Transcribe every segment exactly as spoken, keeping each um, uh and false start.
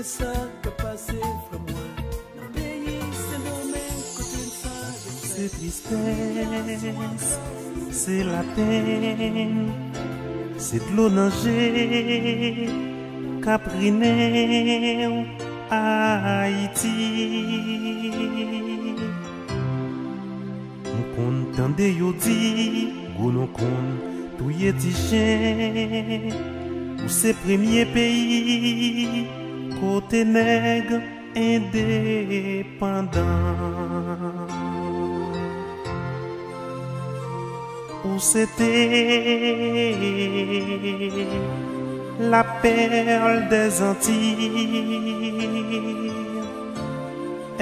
Sa k ap pase frè mwen nan peyi Sendomeng kote n sa Se tristès, se lapenn, se dlo nan je k ap renen w Ayiti. M konn tande yo di, gwo nou konn touye ti chen. Ou se premye peyi kote nèg endepandan. Ou se te la perle des Antilles.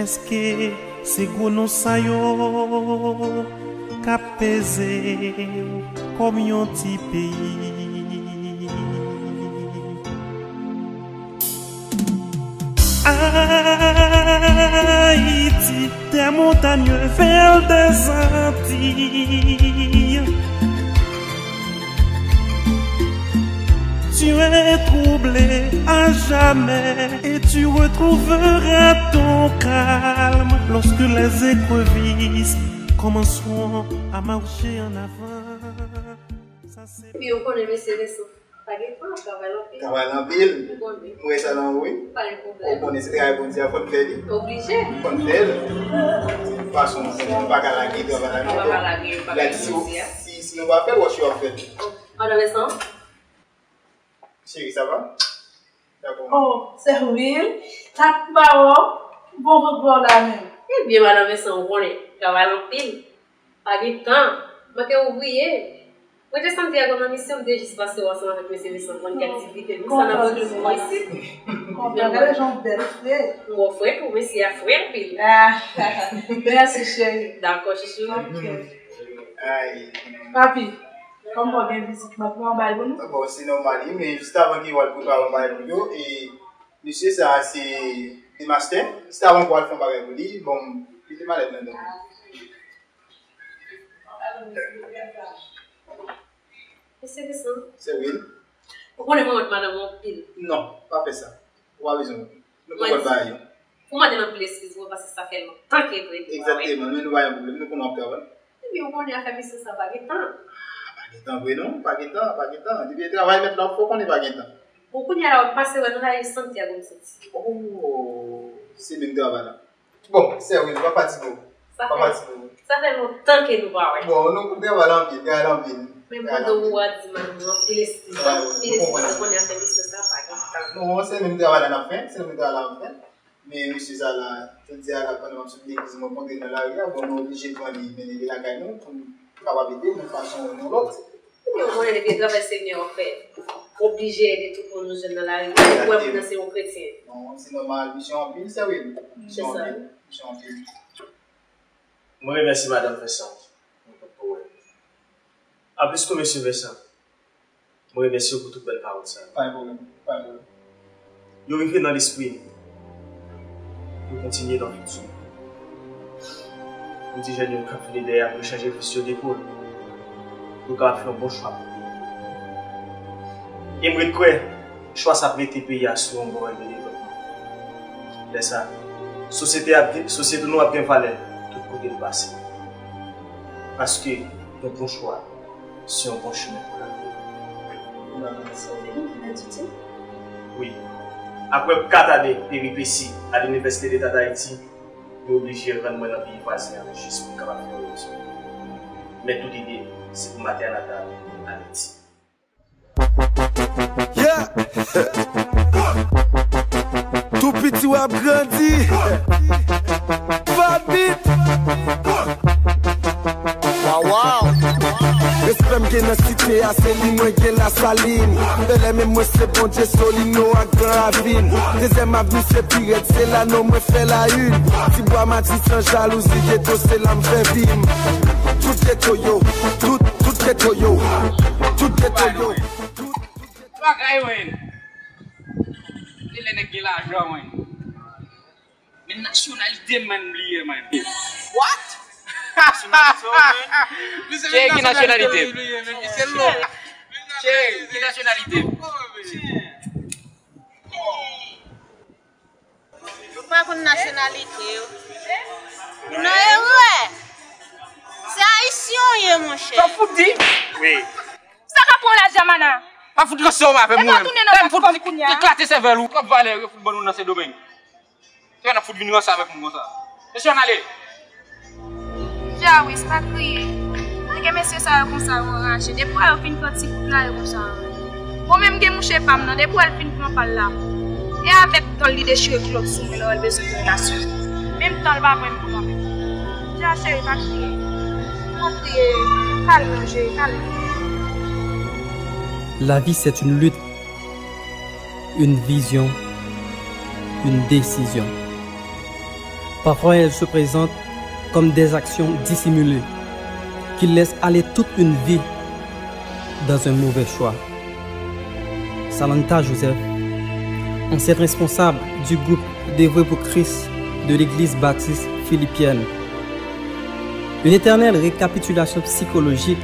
Èske se gwo non sa yo k ap peze w kòm yon ti peyi? Haïti, terre montagne, perle des Antilles. Tu es troublé à jamais et tu retrouveras ton calme lorsque les écrevisses commenceront à marcher en avant. Sa se Epi ou konnen mesye Vincent, pa gen tan, travay anpil. Travay anpil. Ou konnen. M wè sa nan ou, wi. Pa gen pwoblèm. Ou konnen se travay Bondye a, fò n fè li. Oblije. Fò n fè l. Fason, nou pa ka lage travay la non. Nou pa ka lage, nou pa ka lage. Si, si nou pa fè l, wòch yo ap fè l. Madan Vincent? Cheri, sa va? Dakò. Oh, sè Will, dat m pa wè w, bon vant ba w la menm. Ebyen, madan Vincent, ou konnen, travay anpil. Pa gen tan. Manke ouvriye. Mwen te santi a konn nan misyon, m te jis pase w ansanm avèk mesye Vincent, konn ki aktivite nou, sa n ap swiv nou isit. Kontan, gade jan w bèl, frè. M wè w frè tou, mesye a frè anpil. Ah, mèsi, cheri. Dakò, chouchou. Ok. Ay. Papi, kòm mwen gen vizit, m ap pran yon bagay pou nou? Bon, se nòmal, wi, men jis avan ke w al prepare yon bagay pou yo, e mesye sa a, se, se mastè. Jis avan pou w al fè yon bagay pou li, bon, mete malèt nan men w. Mesye Vincent. Sè Will. Ou konnen mwen renmen madanm ou anpil. Non, pa fè sa. Ou pa bezwen. Nou poko bay yo. Ou mande m anpil eskiz, mwen, paske sa fè lontan ke vre nou pa wè. Egzakteman, men nou pa gen pwoblèm, nou konnen w ap travay. Ebyen, ou konnen afè misye sa pa gen tan. Ah, pa gen tan vre non, pa gen tan, pa gen tan. Depi e travay mèt la, w ap fè w konnen pa gen tan. Bon, kounye a la, w ap pase wè nou la, e santi a gon santi. Oh, se menm travay la. Bon, sè Will, pa fatige w. Pa fatige w. Sa fè lontan ke nou pa wè. Bon, nou travay anpil, travay anpil. Men pandan ou a di madanm ou anpil eskiz, anpil eskiz, ou konnen afè misye sa pa gen tan. Non, se menm travay la n ap fè, se menm travay la n ap fè. Men mesye sa la, jodi a la, pandan m ap sot legliz, mwen kontre l nan lari a, bon, nou oblije pran li, mennen li lakay nou, pou n kapab ede l yon fason ou yon lòt. Ebyen, ou konnen depi e travay Senyè w ap fè, oblije ede tout moun nou jwenn nan lari a, ou wè moun nan se yon kretyen. Non, se nòmal, misyon anpil, sè Will. Misyon anpil, misyon anpil. Mwen remèsye madanm Vincent, mwen konn pou wè. Anplis tou, mesye Vincent, mwen remèsye w pou tout bèl pawòl sa yo. Pa gen pwoblèm, pa gen pwoblèm. Yo rive nan lespri m pou kontinye nan fiti. Pou ti jèn yo k ap vini dèyè m, yo chanje fis yo depol, yo kapab fè yon bon chwa pou peyi. E m ret kwè, chwa sa ap mete peyi a sou yon bon règ de devlopman. Lè sa, sosyete ap gen, sosyete nou ap gen valè tout kote n pase. Paske yon bon chwa, se yon bon chimen pou lavi. Wi. Apre kat ane peripesi a Linivèsite Leta d Ayiti, yo oblije rann mwen nan peyi vwazen an jis pou m kapab fè yon etid. Men tout ide, se pou m atè a Natal, Ayiti. Yeah! Tou piti w ap grandi. Bad beat. Waw, waw. Respè m gen nan site a, se li mwen gen Lasalin. Bèlè men mwen se Bondye, Solino ak Gran Ravin. Dezyèm avni se pi rèd, se la non mwen fè la une. Tibwa Matisan jalouzi, geto se la m fè vi m. Tout geto yo, tout, tout geto yo, tout geto yo. Bagay, wen. Se lè nèg gen lajan, wen. Men nasyonalite m, man, bliye, man. What? Nasyonalite w, wen. Cheri, ki nasyonalite w? Cheri, ki nasyonalite w? Pa konn nasyonalite yo. Ou nan erè. Se ayisyen w ye, monchè. Sa w fout di? Wi. Sa k ap pran w la, Jamana? Pa fout ranse w avè m, mwen. Lè m fout eklate sèvèl ou. Twòp valè yo fout ban nou nan Sendomeng. Kè n ap fout vin ranse avèk moun konsa. Mesye, ann ale. Jarvis, pa kriye. Tande mesye sa yo konsa, yo anraje. Depi w wè yo fin pran ti kout la, yo konsa anraje. Bon, menm gen mouche pa m nan, depi w wè l fin pran pa l la. E avèk tan l li dechire kilòt sou mwen, lè w wè l bezwen yon relasyon. Menm tan l pa pran pou mwen menm. Ja, cheri, pa kriye. Pa kriye. Kalme w, cheri, kalme. La vie, c'est une lutte. Une vision, une décision. Parfois, elles se présentent comme des actions dissimulées qui laissent aller toute une vie dans un mauvais choix. Salanta Joseph, ancienne responsable du groupe d'Œuvre pour Christ de l'Église baptiste philippienne. Une éternelle récapitulation psychologique.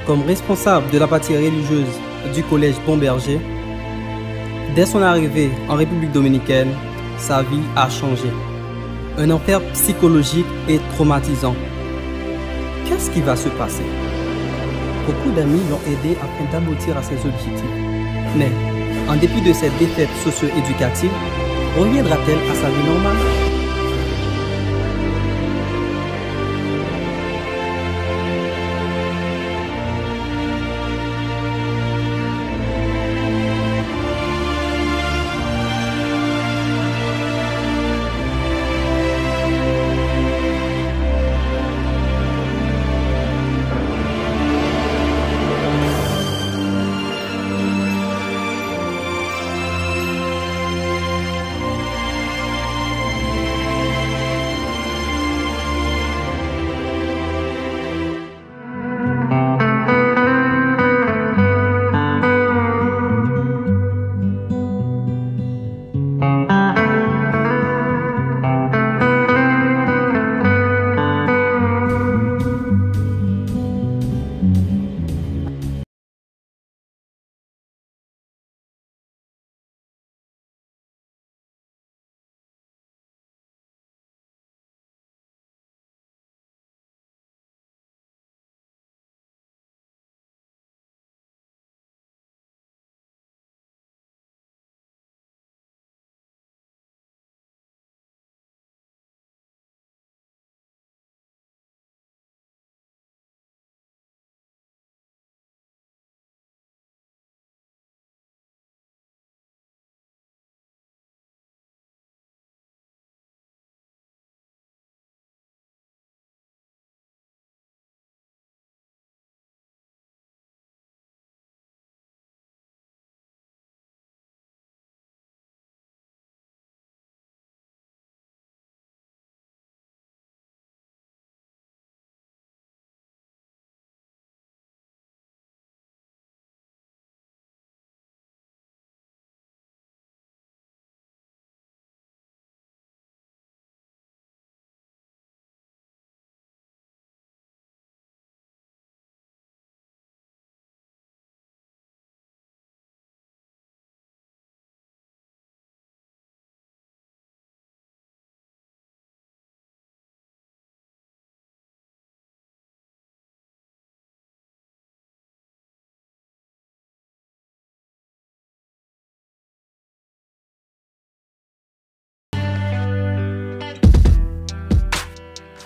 Comme responsable de la partie religieuse du collège Bon Berger, dès son arrivée en République dominicaine, sa vie a changé. Un enfer psychologique et traumatisant. Qu'est-ce qui va se passer? Beaucoup d'amis l'ont aidé afin d'aboutir à ses objectifs. Mais, en dépit de ces défaites socio-éducatives, reviendra-t-elle à sa vie normale?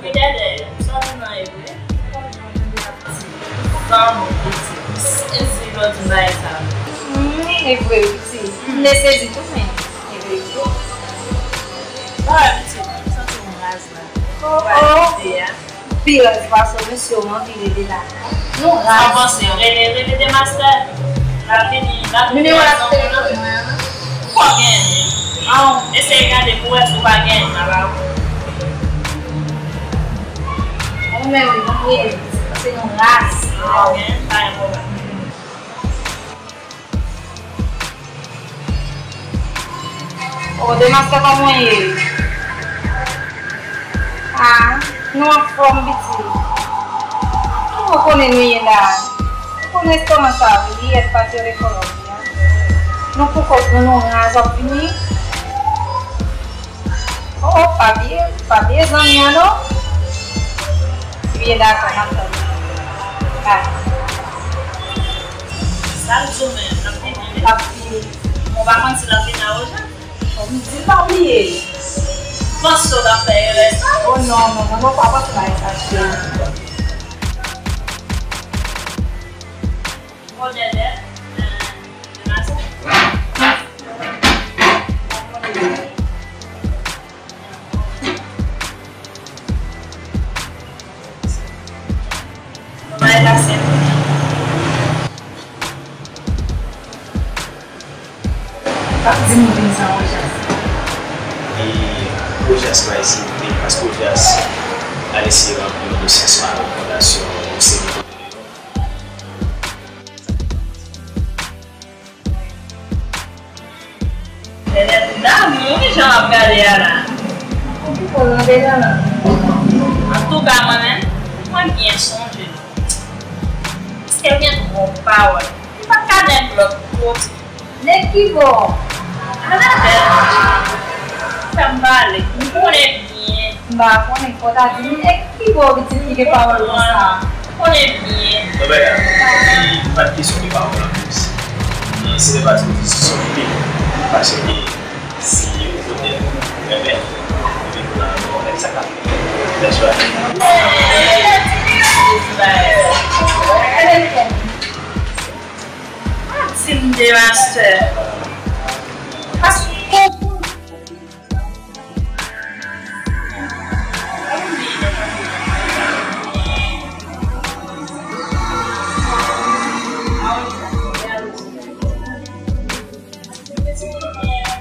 Epi dèdè, sa vin nan ebre? Fanm, pitit. E si yo di bagay sa? Hmm, ebre, pitit. M te sezi tou, men ebre, pitit. Sa wè, pitit, m santi m raz la. Oh, oh. Pi raz pase mesye yo anpile deja. Nou raz. Sa panse, rele, rele de mastè. L ap vini, l ap vini. Nimewo l ap telefòn mwen an. Ou pa genyen li. Eseye gade pou wè si w pa genyen l la ba ou. Ou menm, ou rele. Se nou raz. Ok, pa gen pwoblèm. O, Demaster, kòman w ye? A, nou anfòm, pitit. Kòman w konnen nou ye la? Ou konnen estomak sa, wi, yès pa tire kòlòm li a. Nou pou kont nou, nou raz, w ap vini? Oh, oh, pa bliye, pa bliye zanmi an non. Byen, dakò, m ap tann. Bay. Sa l di w menm, l ap vini? L ap vini. Bon, pa konn si l ap vini a Ojas. Bon, m di l pa bliye. Panse w t ap fè erè sa? Oh non, non, non, non, pa panse bagay sa, cheri. Bon, Dèdè, euh, demen sa. Bay la sèl. Pa di m ou vin san Ojas. E Ojas pa eseye vin paske Ojas al eseye ranpli yon dosye ansanm avèk fondasyon yon seri de. Nenette damou wi jan w ap gade a la. Ou ki fò nan deja la. Antouka mwen menm, mwen byen sonje. Paske l gen twòp pawòl. Li pa t ka nèg lòt kote. Nèg ki bò? Ala bèl. Fè m pale. M konnen byen. M pa konnen, fò w ta di m nèg ki bò pitit ki gen pawòl konsa. M konnen byen. Non, men, li pa t kesyon de pawòl an plis. Se te pati de disisyon ki te fache li. Si ou kote ou renmen, ou vin nan yon nèg sa ka fè chwa. Pa di m de mastè. Paske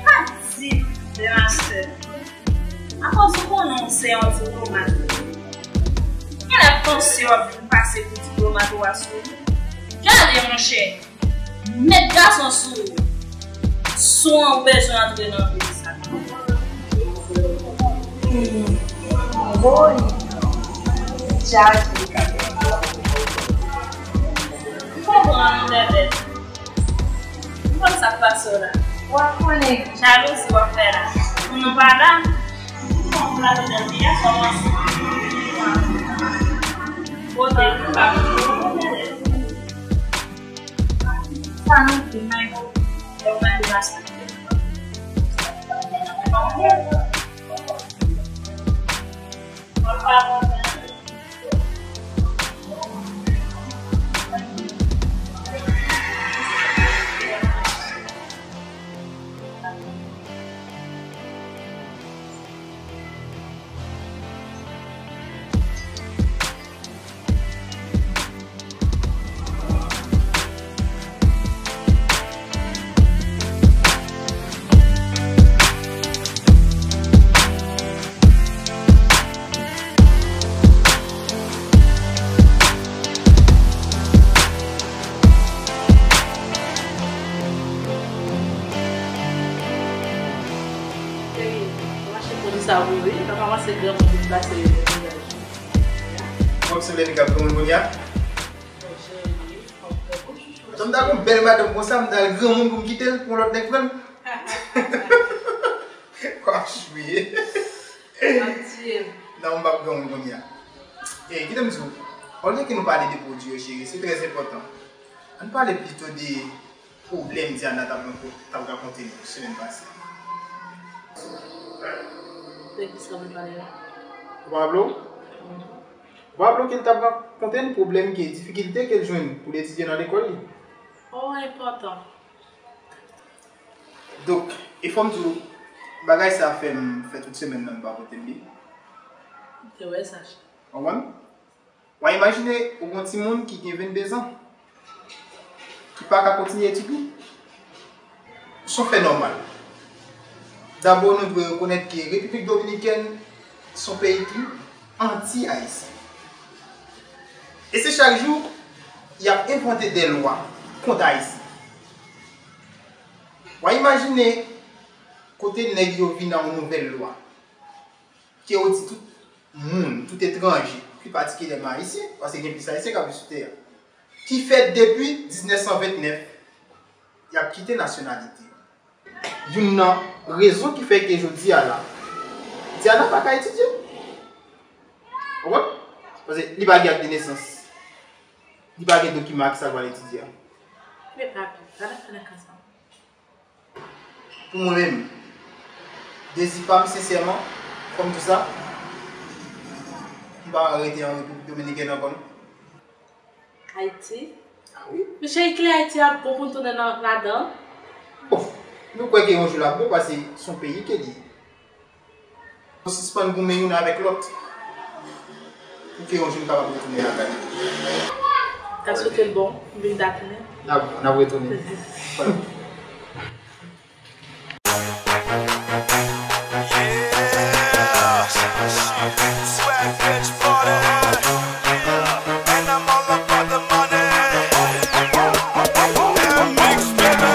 Pa di m de mastè. Akoz ou konnen w se yon diplomat. Genlè panse w ap vin pase pou diplomat ou a sou li. Gade, monchè. Met gason sou ou. Sou an ou bezwen antre nan vil sa. Hmm. Woy. Djaj. M konprann ou, Bèbè. M konn sa k pase w la. W ap konnen. Jalouzi w ap fè la. Moun ou pa la. Bon, m lave nan vi a, kòmanse. Kote m pa. Sa nou di, men, yo mande mastè. Cheri, mache pran sa pou wi, pa kòmanse granmoun vin pase nan vizaj ou. Ou ap sanble nèg k ap granmoun kounye a? Jan m ta gon bèl madanm konsa, m ta al granmoun pou m kite l, pou yon lòt nèg pran l. Kwa chwe. Ap tiye m. Non, m p ap granmoun kounye a. E, kite m di w, olye ke nou pale de pwodui yo, cheri, se trè enpòtan. Ann pale plito de pwoblèm Diana t ap ranko-, t ap rakonte nou semèn pase. De kisa nou pale la? Ou pa raple w? Ou pa raple w ke l t ap rakonte n pwoblèm ke, difikilte ke l jwenn pou l etidye nan lekòl li? Oh, enpòtan. Donk, e fò m di w, bagay sa a fè m fè tout semèn nan m pa pote l li. M te wè sa, chè. Konprann? W a imajine ou gon timoun ki gen vennde zan, ki pa ka kontinye etid li? Se yon fè nòmal. Dabò, nou dwe rekonèt ke Repiblik Dominikèn se yon peyi ki anti-ayisyen. E se chak jou, y ap envante de lwa kont Ayisyen. W a imajine kote nèg yo vin ak yon nouvèl lwa. Ke yo di tout moun, tout etranje, pi patikilyèman Ayisyen, paske gen plis Ayisyen k ap viv sou tè a, ki fèt depi diznèf san vennèf, y ap kite nasyonalite yo. Youn nan rezon ki fè ke jodi a la, Tiana pa ka etidye. Ou konprann? Paske li pa gen ak de nesans. Li pa gen dokiman ak sa l pral etidye a. Men papi, pa nan fè nan ka sa. Pou mwen menm, dezi pa m sensèman, kòm di sa, m pa rete an Repiblik Dominikèn ankò non. Ayiti? Ah wi. Men cheri, kilè Ayiti ap bon pou n tounen nan, ladan? Bon, nou kwè ke yon jou l ap bon, paske se yon peyi ke li ye. Nou sispann goumen youn avèk lòt pou ke yon jou n kapab retounen lakay nou. Ka swete l bon, vin da tounen. N ap, n ap retounen. Swag bitch party, and I'm all about the money. Mix, baby.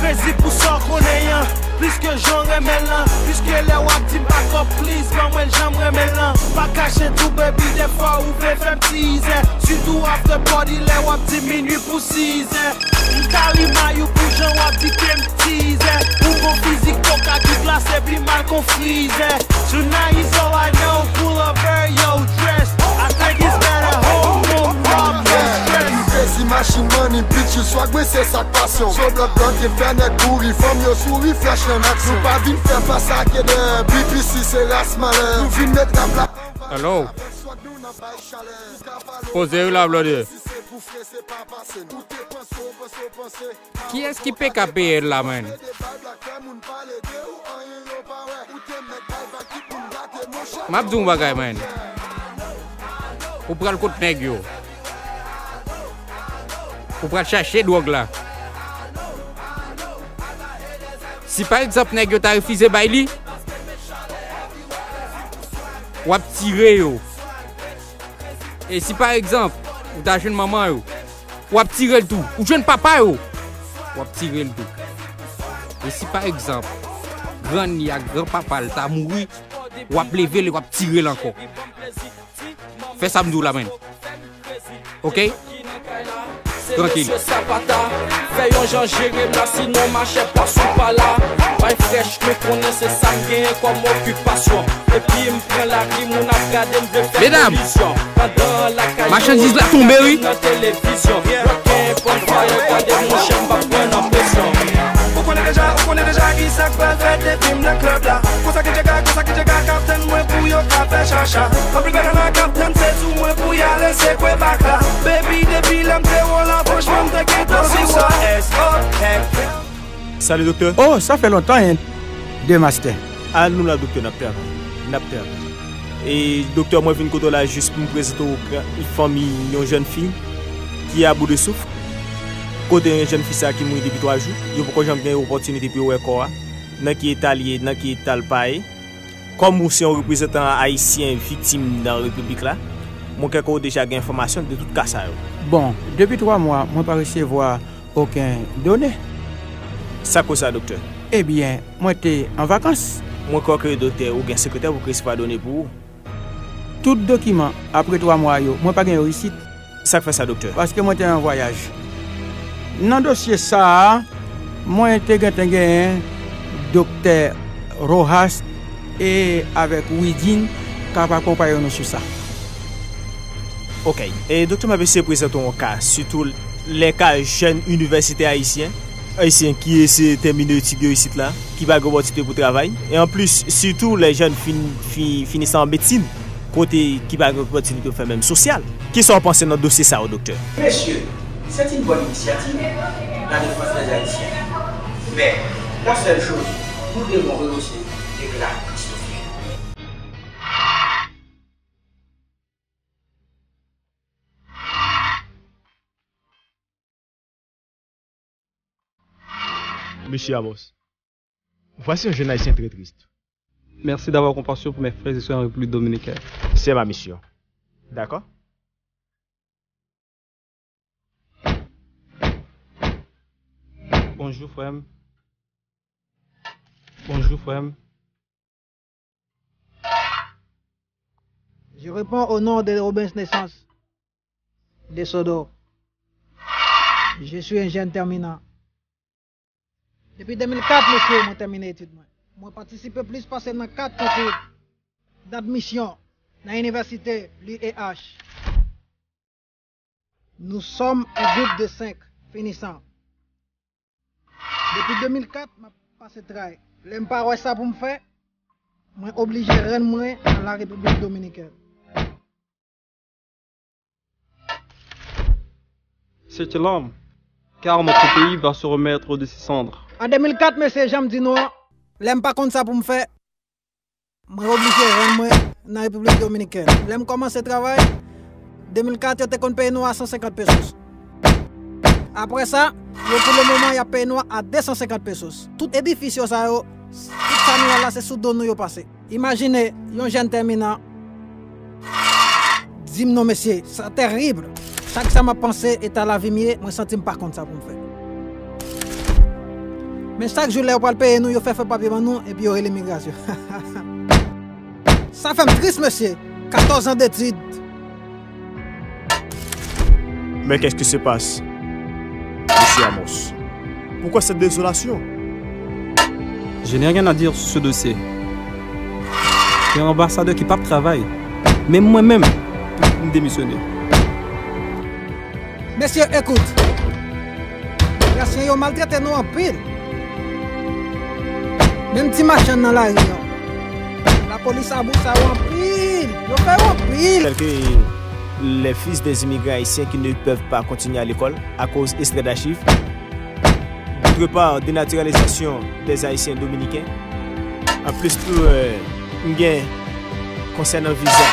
Crazy pou sa w konnen an, plis ke jan w renmen l lan. Piske lè w ap di m back up, please, ban mwen l jan m renmen l lan. Pa kache tou, baby, dèfwa ou vle fè m tizè. Sitou after party, lè w ap di minui pou sizè. M ka rimay ou pou jan w ap di ke m tizè. Ou gon fizik koka ki glase pi mal kon frizè. Tonight is all I know, pull up very yo dress. I think it's better home, home, rob, stress. Crazy machine money, bitch, you swag, mwen se sa k pasyon. So blood blood, gen fè nèg kouri, fanm yo souri, flash an aksyon. Nou pa vin fè pasake de B P C, se ras malè. Nou vin met rap la. Hello. Poze wi la, blood. Kiyès ki P K P L la, man? M ap di w yon bagay, man. Ou pral kot nèg yo. Ou pral chache dwòg la. Si pa egzanp nèg yo ta refize bay li, w ap tire yo. E si pa egzanp, ou ta jwenn manman yo, w ap tire l tou. Ou jwenn papa yo, w ap tire l tou. E si pa egzanp, grann li ak granpapa l ta mouri, w ap leve l e w ap tire l ankò. Fè sa m di w la, man. Oke? Trankil. Mesye Sapata, fè yon jan jere m la, sinon machè pa sou pa la. Bay frèch, nou konnen se sa m genyen kòm okipasyon. Epi m pran lari, moun ap gade m vle fè kolizyon. Medam, machandiz la tonbe, wi. Nan televizyon, wè gen pran fire, gade mouche m p ap pran nan presyon. Ou konnen deja, ou konnen deja kisa k pral fèt depi m nan klèb la. Konsa ki djega, konsa ki djega k ap tann mwen pou yo ka fè chacha. Anpil bèl nana k ap tann se sou mwen pou y ale sekwe bak la. Baby, depi lè m te wè w la, franchman, m te gentan sou sa. S O K. Salut, doktè. Oh, sa fè lontan, hein, de master. Ah, nou la, doktè, n ap travay. N ap travay. E, doktè, mwen vin kote w la jis pou m prezante w gran, fanmi yon jèn fi ki a bout de souf. Kote yon jèn fi sa ki mouri depi twa jou, yo poko janm gen opòtinite pou yo wè kò a, nan ki eta l ye, nan ki eta l pa ye. Kòm ou se yon reprezantan ayisyen viktim nan repiblik la, mwen kwè ke w deja gen enfòmasyon de tout ka sa yo. Bon, depi twa mwa, mwen pa resevwa okenn done. Sa koz sa, doktè? Ebyen, mwen te an vakans. Mwen kwè ke, doktè, ou gen sekretè pou k resevwa done pou ou. Tout dokiman apre twa mwa yo, mwen pa gen yo isit. Sa k fè sa, doktè? Paske mwen te an vwayaj. Nan dosye sa a, mwen te gentan genyen doktè Rojas e avèk Widin k ap akonpaye nou sou sa. Oke. E, doktè, m ap eseye prezante w yon ka, sitou lè ka jèn inivèsite ayisyen, ayisyen ki eseye tèmine etid yo isit la, ki pa gen opòtinite pou travay. E anplis, sitou lè jèn fin, fi, finisan an medsin, kote ki pa gen opòtinite pou fè menm sosyal. Kisa w panse nan dosye sa yo, doktè? Messieurs, c'est une bonne initiative, la défense des Haïtiens. Mais, la seule chose, nous devons rehausser l'éclat, s'il vous plaît. Monsieur Amos. Voici un jeune haïtien très triste. Merci d'avoir compassion pour mes frères et sœurs en République dominicaine. C'est ma mission. D'accord? Bonjou, frè m. Bonjou, frè m. Je réponds au nom de Robens Naissance de Sodo. Je suis un jeune terminant. Depi de mil kat, mesye, mwen tèmine etid mwen. Mwen patisipe plis pase nan kat konkou d'admission nan inivèsite l'U E H. Nous sommes un groupe de cinq finissants. Depi de mil kat, m ap pase tray. Lè m pa wè sa pou m fè, mwen oblije rann mwen nan la Repiblik Dominikèn. C'est l'homme, car notre pays va se remettre de ses cendres. An de mil kat, mesye, jan m di nou an, lè m pa konn sa pou m fè, mwen oblije rann mwen nan Repiblik Dominikèn. Lè m kòmanse travay, de mil kat, yo te konn peye nou a san senkant pesos. Apre sa, yo, pou le moman, y ap peye nou a de san senkant pesos. Tout edifis yo sa yo, tout sa nou wè la, se sou do nou yo pase. Imajine yon jèn tèminan di m non, mesye, sa tèrib. Chak sa m ap panse eta lavi m ye, mwen santi m pa konn sa pou m fè. Men chak jou lè yo pral peye nou, yo fè fè papye ban nou, epi yo rele migrasyon. Sa fè m tris, mesye. Katòz an detid. Mais qu'est-ce qui se passe, Monsieur Amos? Pourquoi cette désolation? Je n'ai rien à dire sur ce dossier. Gen anbasadè ki p ap travay. Menm mwen menm, m demisyone. Mesye, ekout. Migrasyon yo maltrete nou anpil. Menm ti machann nan lari an. Lapolis abou sa yo anpil. Yo fè yo anpil. Tels que les fils des immigrés haïtiens qui ne peuvent pas continuer à l'école à cause extrait d'archives. D'autre part, dénaturalisation des Haïtiens dominicains. Anplis tou, euh, m gen konsènan viza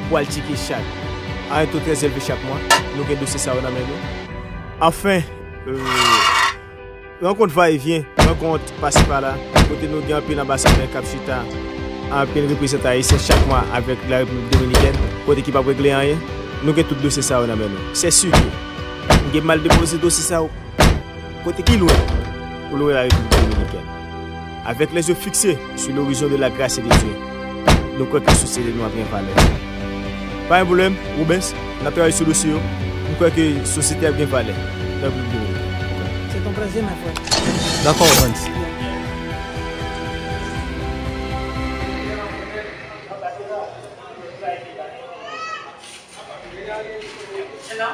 pou al tcheke chak a un taux très élevé chak mwa. Nou gen dosye sa yo nan men nou. Anfen, euh, rankont va e vyen, rankont pase pa la, kote nou gen anpil anbasadè k ap chita a anpil reprezantan ayisyen chak mwa avèk la Repiblik Dominikèn, kote ki p ap regle anyen. Nou gen tout dosye sa yo nan men nou. C'est sûr que m gen mal depoze dosye sa yo kote ki lwen pou lwen la Repiblik Dominikèn. Avec les yeux fixés sur l'horizon de la grâce et de Dieu, nou kwè ke sosyete nou ap gen valè. Pa gen pwoblèm, Rubens, n ap travay sou dosye yo. M kwè ke sosyete ap gen valè nan Repiblik Dominikèn. C'est un plaisir, mon frère. Dakò, Rubens. Hello?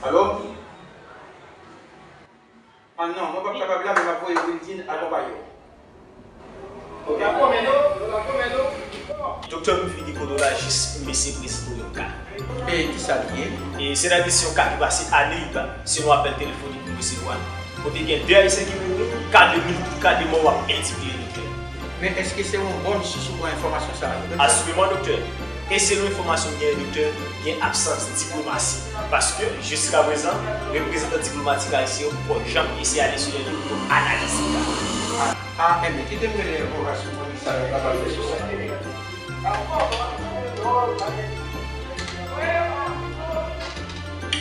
Alo? Ah non, mwen p ap kapab la, men m ap voye Wildine akonpaye w. Doktè, m vini kote w la jis, m eseye prezante w yon ka. E kisa l ye? E sètadi se yon ka ki pase a Neyba, se yon apèl telefonik nou resevwa. Kote gen de Ayisyen ki mouri, ka de mil, ka de mò w ap endike, doktè. Men èske se yon bòn sous ou pran enfòmasyon sa a yo, doktè? Asireman, doktè. E selon enfòmasyon m genyen, doktè, gen absans diplomasi. Paske, jiskaprezan, reprezantan diplomatik ayisyen yo poko janm eseye ale sou lè yo pou analize ka. A, enben, kite m rele Rojas pou m wè kisa yo kapab fè sou sa.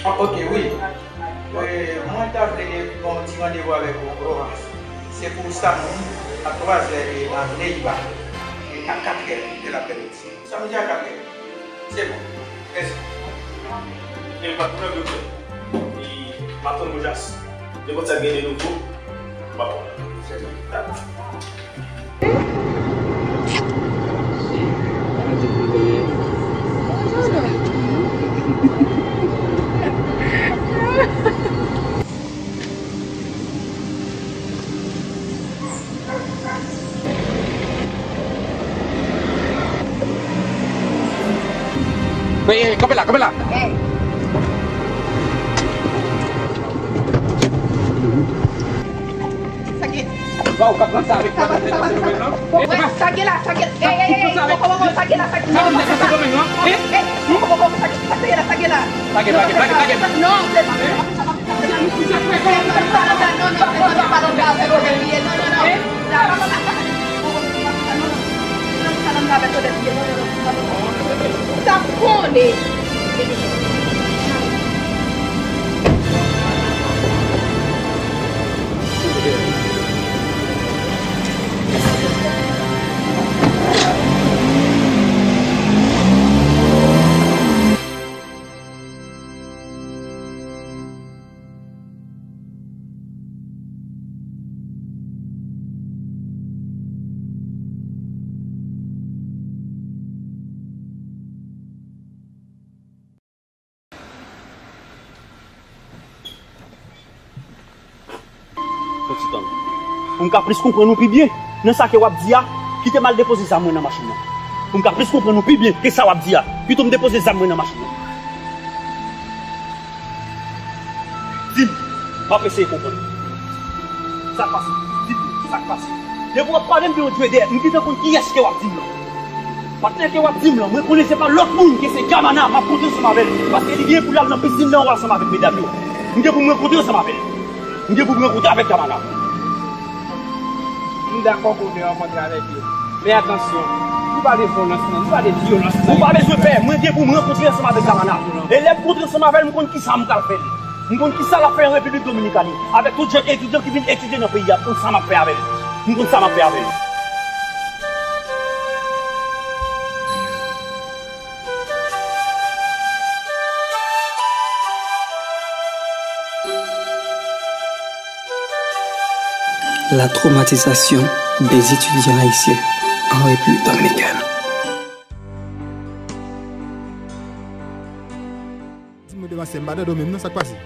Ah, ok, wi. Wi, mwen ta vle gen yon ti randevou avèk ou, Rojas. Se pou samdi a twazè e nan Neyba. E a katrè de laprèmidi. Samdi a katrè. Se bon. Mèsi. E pa t pwoblèm, doktè. E m ap tann Rojas. Nenpòt sa k gen de nouvo, m ap konnen. Se bon. Dakò. Ey, ey, kanpe la, kanpe la. Ey. Sa ki? Waw, k ap pran sa avèk sa, sa, sa, sa, sa. Ey, sa gen la, sa gen, ey, ey, ey, sa gen la, sa gen la. Ey, ey, sa gen la, sa gen la. Sa gen, sa gen, sa gen, sa gen. Non, se Yon ti tan. Pou m ka plis konprann ou pi byen nan sa ke w ap di a, kite m al depoze zam mwen nan machin nan. Pou m ka plis konprann ou pi byen ke sa w ap di a, pito m depoze zam mwen nan machin nan. Di m, m ap eseye konprann. Sa k pase? Di m, sa k pase? Depi w ap pale m de yon dwe dèyè, m gentan konn kiyès ke w ap di m lan. Patnè ke w ap di m lan, mwen konnen se pa lòt moun ke se Kamana m ap kontre ansanm avè l. Paske li gen pou l al nan pisin nan ansanm avèk medam yo. M gen pou m rankontre ansanm avè l. M gen pou m rankontre avèk Kamana. M dakò pou w te rankontre avèk yo. Men atansyon, nou pa de vyolans non, nou pa de vyolans non. Ou pa bezwen pè, mwen gen pou m rankontre ansanm avèk Kamana. E lè m kontre ansanm avè l, m konn kisa m pral fè l. M konn kisa l ap fè an Repiblik Dominikani. Avèk tout jèn etidyan ki vin etidye nan peyi a, m konn sa m ap fè avè l. M konn sa m ap fè avè l. La traumatisation des étudiants haïtiens en République dominicaine. Di mwen devan sè m pa dado menm non, sa k pase?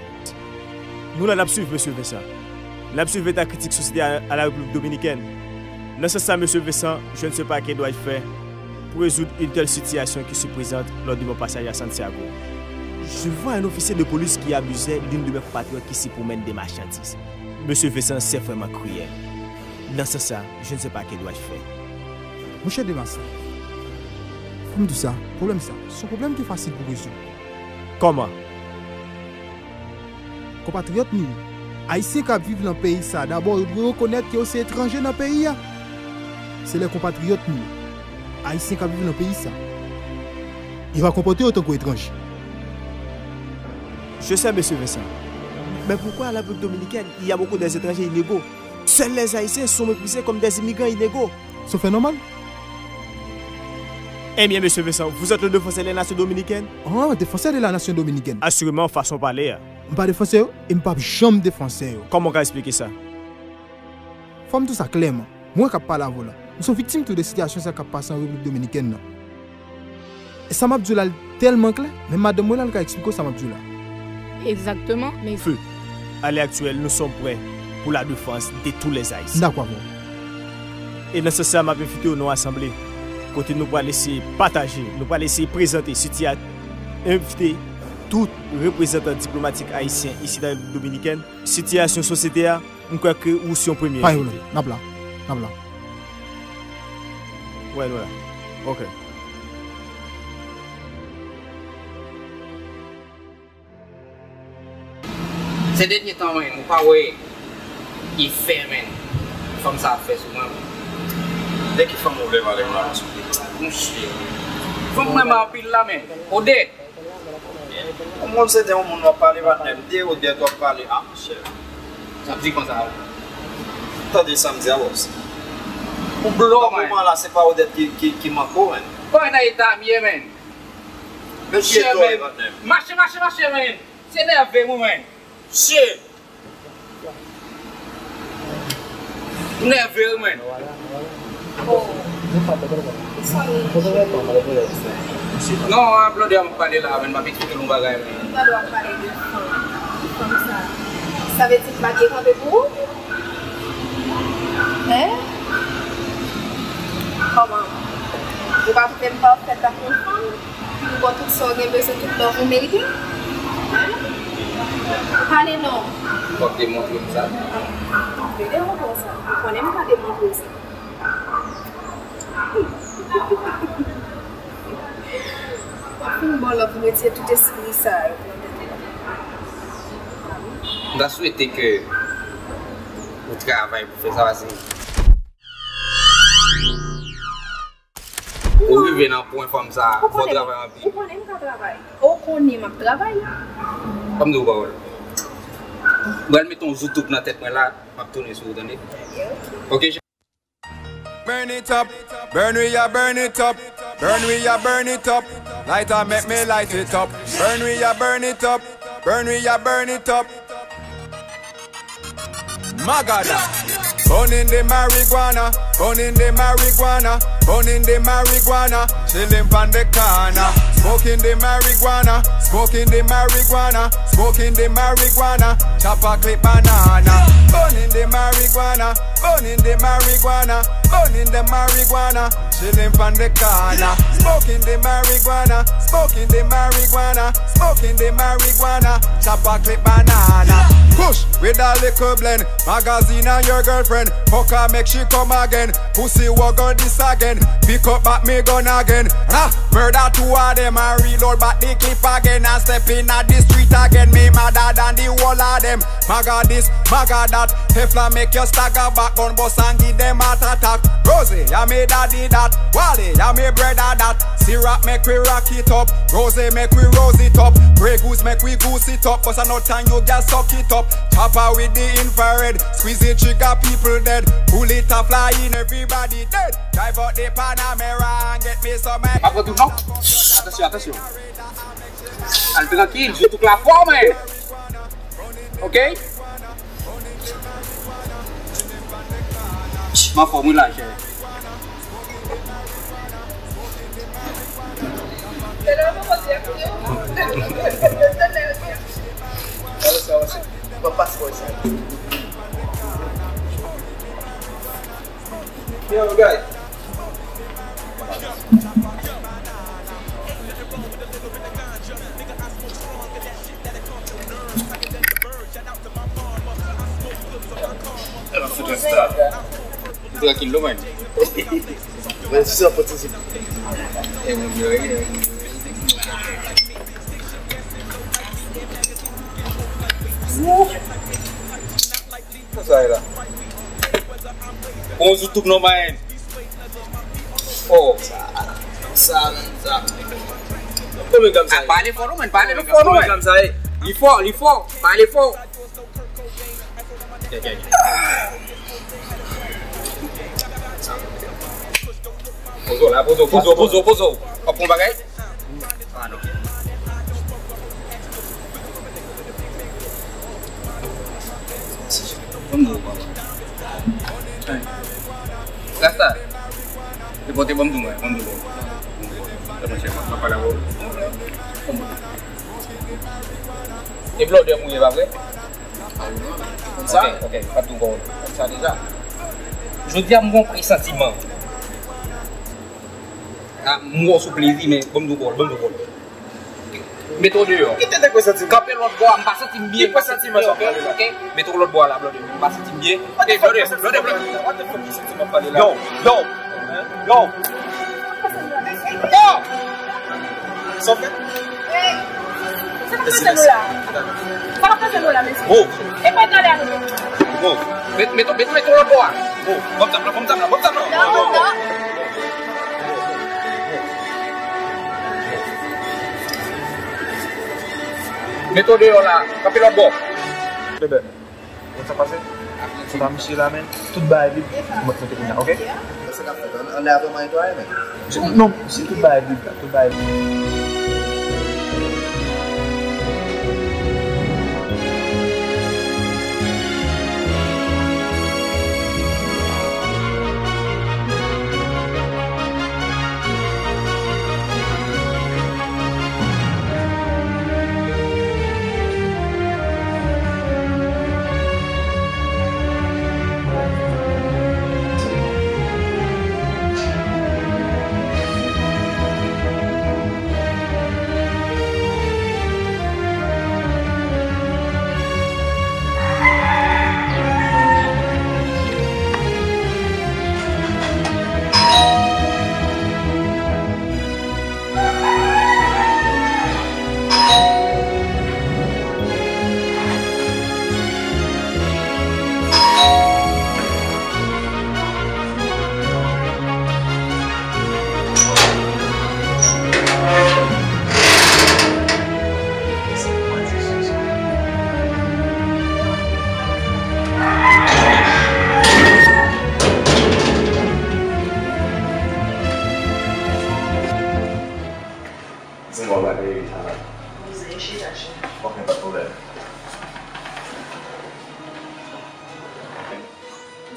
Nou la n ap swiv Mesye Vincent. N ap swiv eta kritik sosyete a, a la Repiblik Dominikèn. Nan sans sa, Mesye Vincent, je ne sais pas que dois-je faire pour résoudre une telle situation qui se présente lors de mon passage à Santiago. Je vois un officier de police qui abusait d'une de mes compatriotes qui s'y promène des marchandises. Mesye Vincent, c'est vraiment cruel. Nan sans sa, je ne sais pas que dois-je faire. Monchè Demas, fò m di w sa, pwoblèm sa, se yon pwoblèm ki fasil pou rezoud. Kòman? Konpatriyòt nou yo, Ayisyen k ap viv nan peyi sa, dabò yo dwe rekonèt ke yo se etranje nan peyi a. Se lè konpatriyòt nou yo, Ayisyen k ap viv nan peyi sa, yo va konpòte yo tankou etranje. Je sais, Mesye Vincent. Mais pourquoi la République dominicaine, il y a beaucoup des étrangers inégaux? Seuls les Haïtiens sont méprisés comme des immigrants inégaux. Se fè nòmal. Eh bien, Mesye Vincent, vous êtes le défenseur de la nation dominicaine? Ah, défenseur de la nation dominicaine. Assurément, fason pale a. M pa defansè yo, e m p ap janm defansè yo. Kòman w ka eksplike sa? Fò m di w sa klèman. Mwen k ap pale avè w la, m se yon viktim tou de sitiyasyon sa k ap pase an Repiblik Dominikèn nan. E sa m ap di w la, l tèlman klè, menm madanm mwen la, l ka eksplike w sa m ap di w la. Exactement, mais... Feu, à l'heure actuelle, nous sommes prêts pour la défense de tous les Haïtiens. M dakò avè w. E nan sans sa, m ap envite w nan yon asanble kote nou pral eseye pataje, nou pral eseye prezante sitiya-, envite tout reprezantan diplomatik ayisyen isi nan Repiblik Dominikèn, sitiyasyon sosyete a, m kwè ke ou se yon premye envite. Pa gen pwoblèm. N ap la. N ap la. Wè, nou la. Ok. Sè dènye tan, menn, ou pa wè efè, menn, fanm sa ap fè sou mwen, menn. De ki fanm ou vle pale m la, mesye? Monchè. Fanm mwen renmen anpil la, menn. Odette. Ou konn se de yon moun w ap pale, patnè m, de Odette w ap pale, a, monchè. Sa di konsa. Tande sa m di a, bòs. Ou blo, nan moman la, se pa Odette ki, ki, ki manke w, menn. Kòman nan eta m ye, menn? Mesye, menn. Mache, mache, mache, menn. Se nève m, menn. Shit. Ou nève wi, mwen. Non, a blòdè a m ap pale la, mwen, m ap eksplike nou bagay, mwen. Ou pa dwe ap pale de fanm, fanm sa. Sa vle di m pa gen kanpe pou ou? Hein? Kòman? Ou pa twouve m pafèt tankou yon fanm? Ou ba w tout sa w gen bezwen, tout love ou merite? Pale non. Fòk demontre m sa. M demontre w sa. Ou konnen m ka demontre w sa. W ap fin ba w love, ou retire tout espri sa yo nan tèt ou. M ta swete ke ou travay pou fè sa pase. Ou rive nan pwen fanm sa, fò w travay anpil. Ou konnen m ka travay. Ou konnen m ap travay. Ban m di w pawòl. M pral mete yon zoutoup nan tèt mwen la, m ap tounen sou ou, tande? Ok. Burn it up, burn we a burn it up, burn we a burn it up. Lighter, make me light it up. Burn we a burn it up, burn we a burn it up. Magada. Burning the marijuana, burning the marijuana, burning the marijuana. Chillin' pon the corner, smoking the marijuana, smoking the marijuana, smoking the marijuana. Chopper clip banana. Burning the marijuana, burning the marijuana, burning the marijuana. Chillin' pon the corner, smoking the marijuana, smoking the marijuana, smoking the marijuana. Chopper clip banana. Kush with a likkle blend. Magazine and your girlfriend. Fuck her, make she come again. Pussy, we gon' this again. Pick up back mi gun again. Ha! Murder two a dem. I reload back the clip again. I step inna the street again. Mi madder than the whole a dem. Maga this, maga that. Teflon make yuh stagger back. Gun bust and give dem heart attack. Rose, a mi daddy that. Wale, a mi bredda that. Ciroc make we rock it up. Rose make we rose it up. Grey Goose make we goose it up. Bust a nut and yuh gyal suck it up. Chopper with the infrared. Squeeze the trigger, people dead. Bullet a fly in, everybody dead. Drive out the Panamera and get me some. Pa pran tout non. Atansyon, atansyon. Al trankil, je tout la fò, men. Ok? M anfòm wi la, chè. Yo, guys. Tranquilo, man. Mwen san patisipe. E moun yo, e moun yo. Sa e la. On zoutoup non, man. Oh. Sa, sa, men, sa. Konbyen gram sa ye? Pale fò non, men. Pale fò non, men. Konbyen gram sa ye? Li fò, li fò. Pale fò. Pozo la, pozo, pozo, pozo, pozo. W ap pran bagay? Ah, non. Rasta, se pote ban m di w, ban m di w. Mwen chè, mwen pale avè w. E blòdè m ou ye, pa vre? Konn sa? Ok, ok, pa tou bon. Konn sa deja. Jodi a, m gon presantiman. Ah, m wè w sou plezi, men ban m di w pawòl, ban m di w pawòl. Mete w deyò. Ki tete presantiman? Kanpe lòt bò a, m pa santi m byen. Ki presantiman sa w pale la? Ok? Mete w lòt bò a la, blòdè. M pa santi m byen. What the fuck presantiman w pale la? What the fuck presantiman w pale la? Yo, yo, yo. Yo! Sa w fè? Sa k ap pase nou la? Sa k ap pase nou la, mesye? Move. E pa gade a nou. Move. Met, met, met, met lòt bò a. Move. Ban m zam nan, ban m zam nan, ban m zam nan. Non, non, non. Met w deyò la. Kanpe lòt bò. Bebe. Wè sa pase? Sa pa misye la, men. Tout bagay vide. Mwen mete kounye a, ok? Sa k ap fèt? Ann, ann lè avè mwen netwaye, men. Non, si tout bagay vide, tout bagay vide.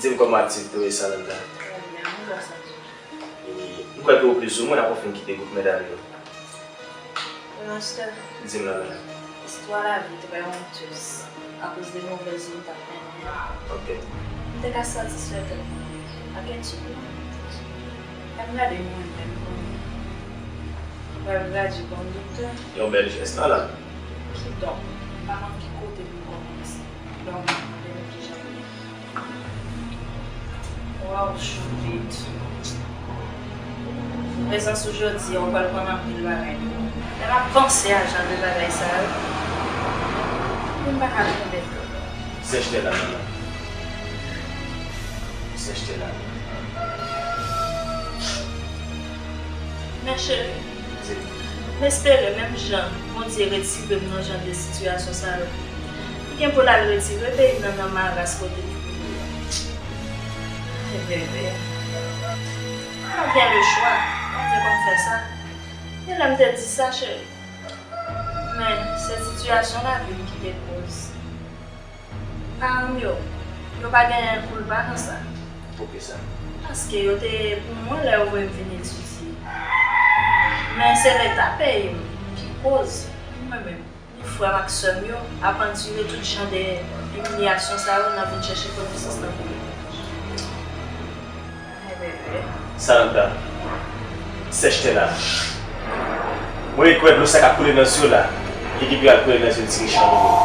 Di m kòman aktivite w ye, Samantha? Trè byen, mwen grasa Dye. E, m kwè ke oplizimwen n ap fin kite gwoup medam yo. Wi, mastè. Di m, Lala. Istwa lavi trè ontèz akoz de movèz wout ak mennaj. Ok. M te ka satisfè tèt mwen ak etid mwen. Lè m gade mwen menm kounye a, m pral gradye kòm doktè. Yon bèl jès, Lala. Kidonk, m pa konn ki kote pou m kòmanse. Donk, m ap mande nou kijan m ye. Waw, Choupit. Prezans ou jodi a, ou pral konn anpil bagay. Lè m ap panse a jan de bagay sa yo, m pa ka tande. Sèch tè la, manman. Sèch tè la. Men cheri, m espere menm jan Bondye retire m nan jan de sitiyasyon sa yo, li gen pou l al retire peyi m nan, nan maras kote m ye a. Ebyen, m pa gen lechwa, Bondye konn fè sa. E lè m te di sa, cheri. Men, se sitiyasyon lavi m ki te koz. Paran m yo, yo pa gen koulpa nan sa. Poukisa? Paske yo te pou mwen lè yo voye m vin etidye. Men se Leta peyi m ki koz pou mwen menm, ni frè m ak sè m yo ap andire tout jan de imilyasyon sa yo nan vin chèche konesans nan peyi. Samantha, sèch tè la. Mwen ret wè dlo sa k ap koule nan zye w la, li gen pou al koule nan zye l ti Richard Louis.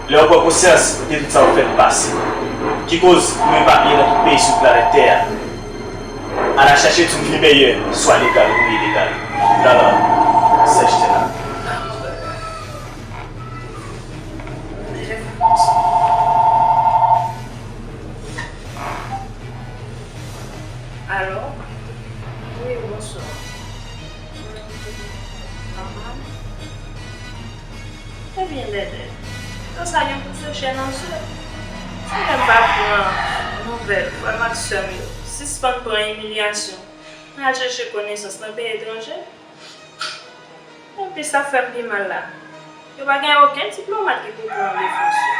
Lè w pran konsyans de tout sa w fè m pase, ki koz ou epanye nan tout peyi sou planèt tè a, al chache yon vi meyè, swa legal ou ilegal. Lala, sèch tè la. Alo? Wi, bonswa. Aha. Ebyen, Dèdè, tan sa gen pou fè chè nan zye. Si lè m pa pran nouvèl frè m ak sè m yo, sispann pran imilyasyon, al chèche konesans nan peyi etranje. Epi sa k fè m pi mal la, yo pa gen okenn diplomat ki pou pran defans yo.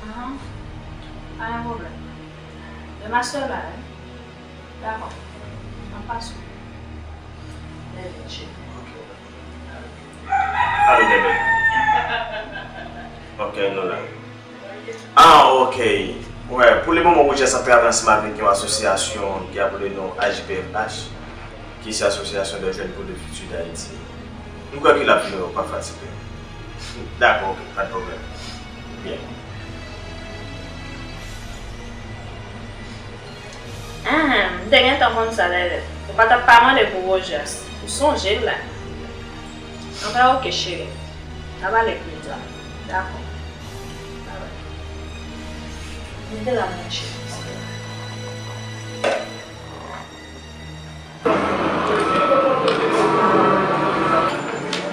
Ahan. Pa gen pwoblèm. Men mastè la, wi. Dakò. N ap pase w. Bèl cheri. Alo, bebe. Ok, nou la. Ah, ok. Wè, pou le moman, Rogers ap travay ansanm avèk yon asosyasyon ki ap rele non H B F H, ki se Association des Jeunes pour le Futur d'Haïti. M kwè ke l ap vini, pa fatige. Dakò, ok, pa de pwoblèm. Byen. Ahan, m te gentan konn sa, Lèlè. Ou pa t ap pa mande pou Rogers. Ou sonje l la. Anben, ok, cheri. N a pale pi ta. Dakò. Babay. Mete la, mon cheri.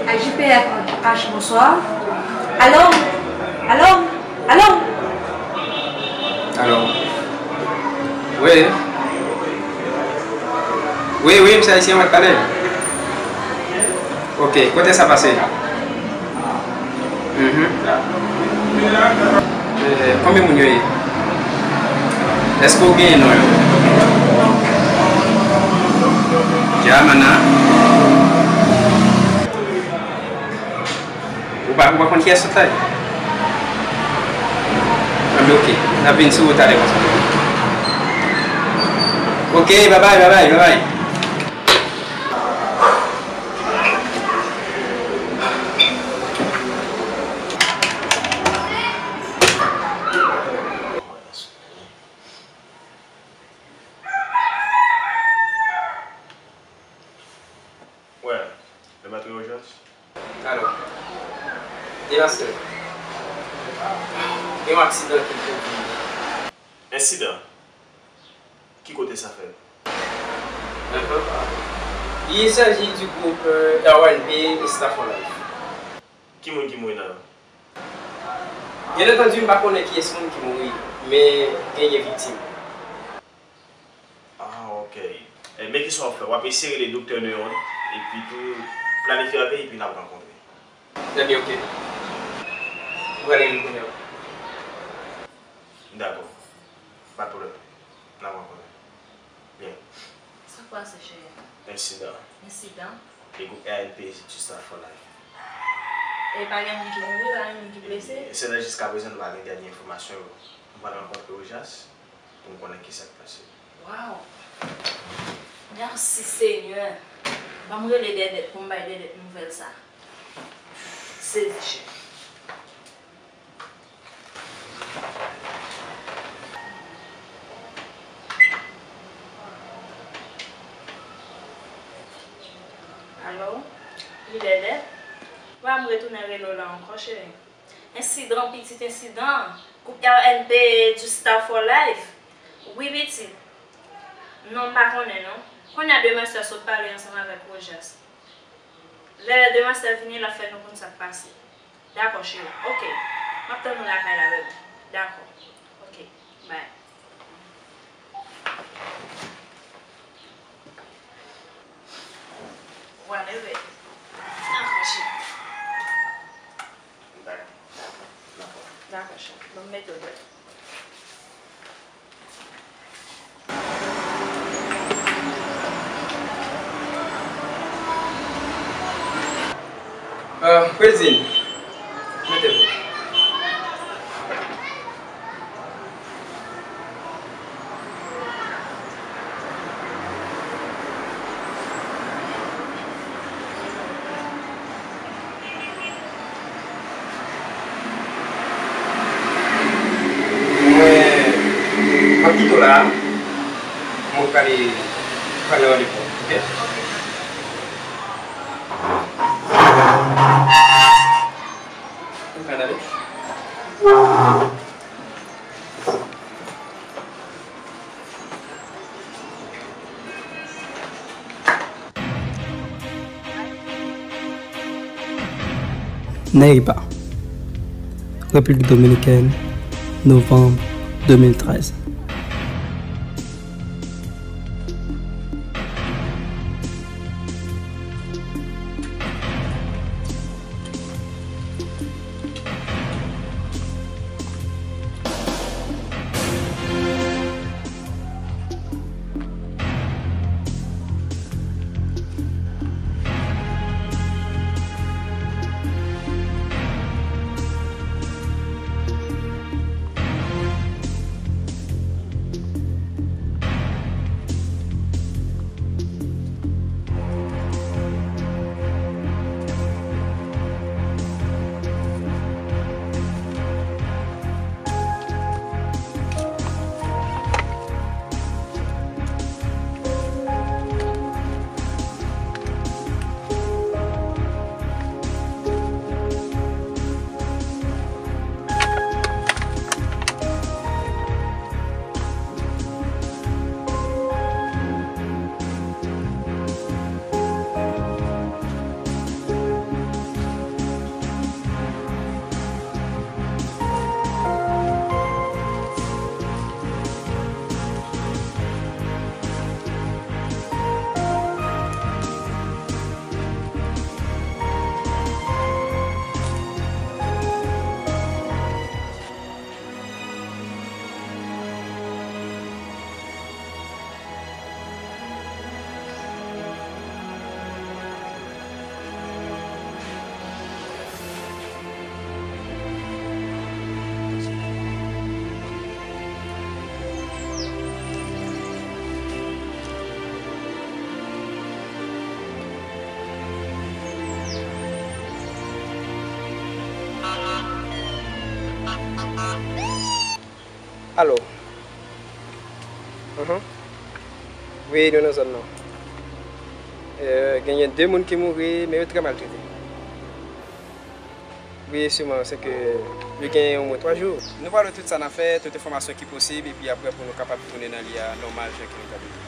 H J P F H, bonswa. Alo? Alo? Alo? Alo? Wi. Wi, wi, m se ayisyen, w ap pale. Ok, kote sa pase? Mhm. Eh, konbyen moun yo ye? Èske w genyen non yo? Dja, mana. Ou pa, ou pa konn kiyès sot la ye? Anben, ok. N ap vin sou ou talè konsa. Ok, babay, babay, babay. Wè, le maître Rogers. Alo. Wi, mastè. Gen yon aksidan ki pwodui. Ensidan? Ki kote sa fèt? Ahan. Il s'agit du groupe, euh, R Y N B Staff on Life. Ki moun ki mouri nan yo? Byen antandi, m pa konnen kiyès moun ki mouri, men genyen viktim. Ah, ok. E, men kisa w ap fè? W ap eseye rele Doktè Neon, epi tou planifye yon apèl, epi n ap rankontre. Ebyen, ok. Ou pral rele l kounye a. Dakò. Pa de pwoblèm. N a pran konnen. Byen. Sa k pase, cheri? Ensidan. Ensidan? Li gwoup R N P Justice for Life. E pa gen moun ki mouri, pa gen moun ki blese? E se la jiskaprezan nou pa gen dènye enfòmasyon yo. M pral rankontre Rojas pou m konnen kisa k pase. Waw! Mèsi, Senyè. Ban m rele Dèdèt pou m bay Dèdèt nouvèl sa. Sezi, cheri. Alo? Wi, Dèdèt? Wa m retounen rele w la ankò, cheri. Ensidan, pitit ensidan. Gwoup R N P Justice for Life. Wi, pitit. Non, m pa konnen, non. Kounye a demwazèl sot pale ansanm avèk Rojas. Lè demwazèl vini, l ap fè nou konn sa k pase. Dakò, cheri. Oke. M ap tann ou lakay la, bebe. Dakò. Oke. Bay. Whatever. Dakò, cheri. Dakò. Dakò, cheri. Bon, m mete w dèyè. Euh, Crazy, mettez-vous. Mwen, m ap kite w la a. Mwen prale, prale randevou, oke? Ou ka ale. Neiba, Repiblik Dominikèn, novanm de mil trèz. Alo. Mhm. Wi, nou nan zòn nan. Euh, genyen de moun ki mouri, men yo trè maltrete. Wi, siman, se ke yo genyen omwen twa jou. Nou pral wè tout sa n ap fè, tout enfòmasyon ki posib, epi apre pou nou kapab tounen nan li a nòmal, jan ke nou t ap ye.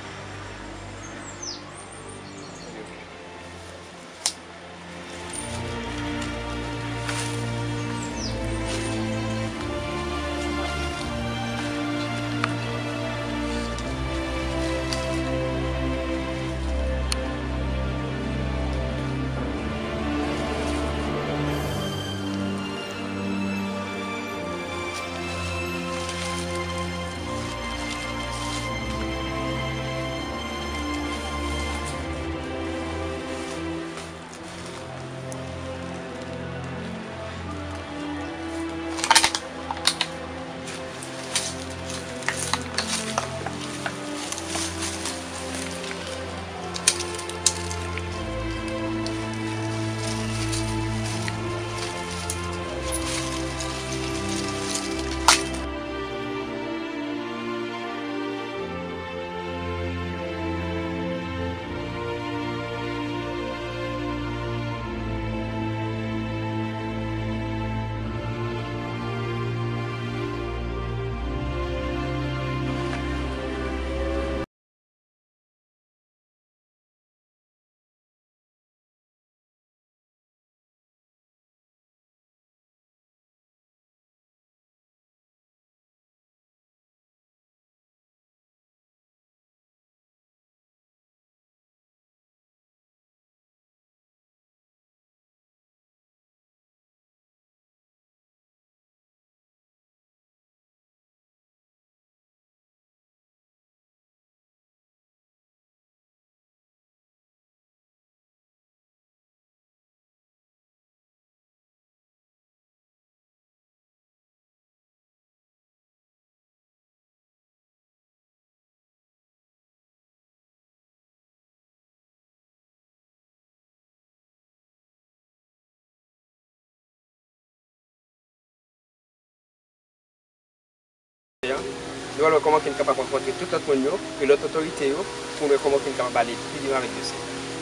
Nou pral wè kòman ke n kapab rankontre tout lòt moun yo e lòt otorite yo pou n wè kòman ke n kapab ale pi devan avèk dosye.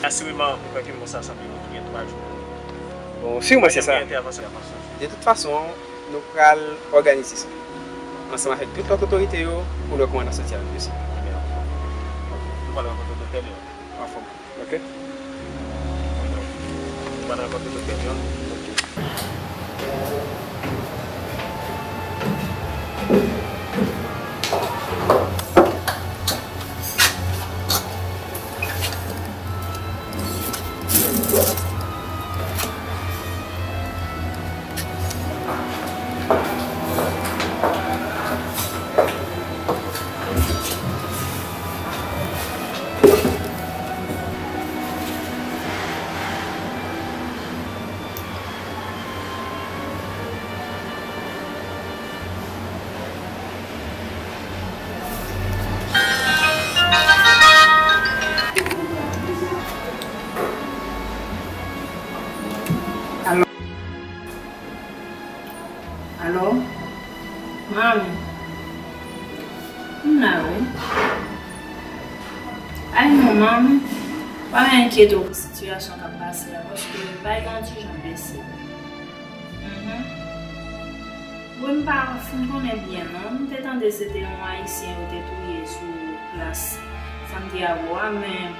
Asireman, pou fè ke m konsa, sanble nou gen twa jou. Bon, siman se sa. De tout fason, nou pral òganize sa ansanm avèk tout lòt otorite yo pou n wè kòman n ap sòti avèk dosye. Nou pral rankontre doktè Leon. Anfòm. Ok. Pandan l kontre doktè John. Ok. Alo? Alo? Manmi? M la wi. Ay non, manmi, pa enkyete w pou sitiyasyon k ap pase a, paske bagay yo yon ti jan blese. Mhm. Wi, m pa fin konnen byen non. M te tande se te yon Ayisyen yo te touye sou plas Santiago a, men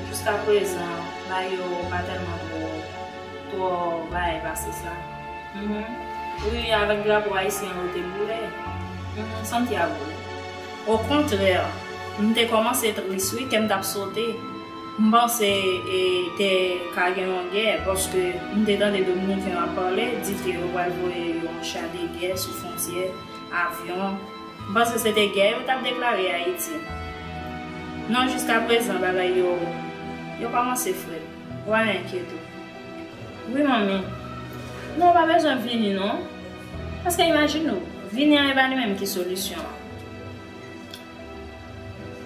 jiskaprezan, bagay yo pa tèlman twò, twò bagay pase sa. Mhm. Wi, avèk drapo ayisyen yo te boule. Mhm, Santiago. Okontrè, m te kòmanse tris wi, kè m t ap sote. M panse, e, te ka gen yon gè, paske m te tande Dominiken yo ap pale, di ke yo pral voye yon cha de gè sou fwontyè, avyon. M panse se te gè yo t ap deklare Ayiti. Non, jiskaprezan, bagay yo, yo kòmanse frèt. Pa enkyete w. Wi, manmi. Non, w pa bezwen vini, non. Paske imajine w, vini an e pa li menm ki solisyon an.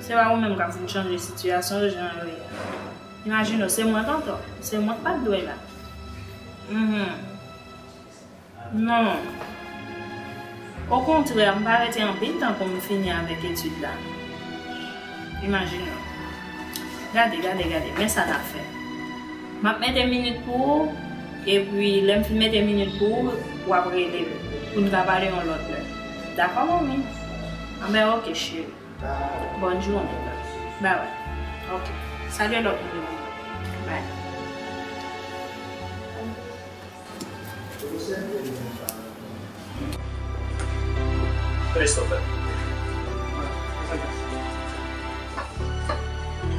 Se pa ou menm k ap vin chanje sitiyasyon yo jan yo ye a. Imajine w, se mwen k antò. Se mwen k pa t dwe la. Mhm. Non. Okontrè, m pa rete anpil tan pou m fini avèk etid la. Imajine w. Gade, gade, gade. Men sa n ap fè. M ap mete minit pou ou, epi lè m fin mete minit pou ou, w ap rele m pou n ka pale yon lòt lè. Dakò, manmi? Anben, oke, cheri. Bòn jounen. Bye bye. Oke. Salye lòt moun yo. Bye. Christopher.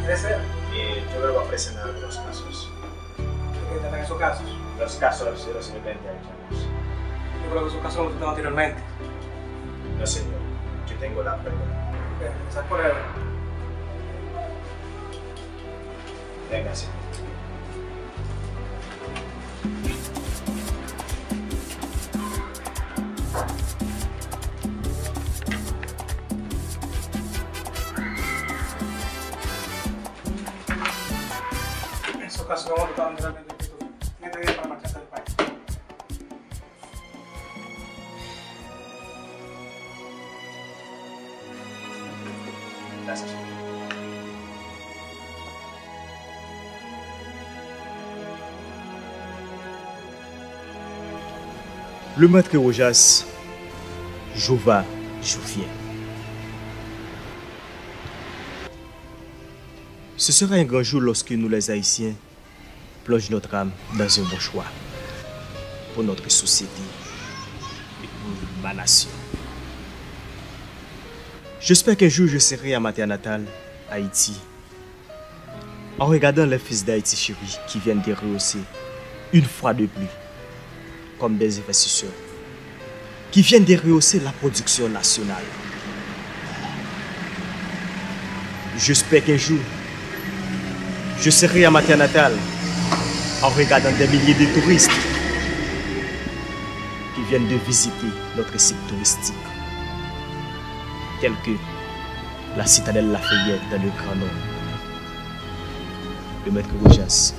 Tres, eh, yo creo que va a presionar los casos. Los casos de los inmigrantes haitianos. Yo creo que esos casos no están anteriormente. No, señor. Yo tengo la prueba. Esa prueba. Venga, señor. Esos casos no están anteriormente. Yo tengo la prueba. Le maître Rojas, Jova Jouvien. Ce sera un grand jour lorsque nous, les Haïtiens, plonge notre âme dans un bon choix pour notre société et pour ma nation. J'espère qu'un jour je serai à ma terre natale, Haïti, en regardant les fils d'Haïti chérie qui viennent de rehausser une fois de plus comme des investisseurs qui viennent de rehausser la production nationale. J'espère qu'un jour, je serai à ma terre natale en regardant des milliers de touristes qui viennent de visiter notre site touristique, tel que la citadelle Lafayette dans le Grand Nord. Le maître Rojas.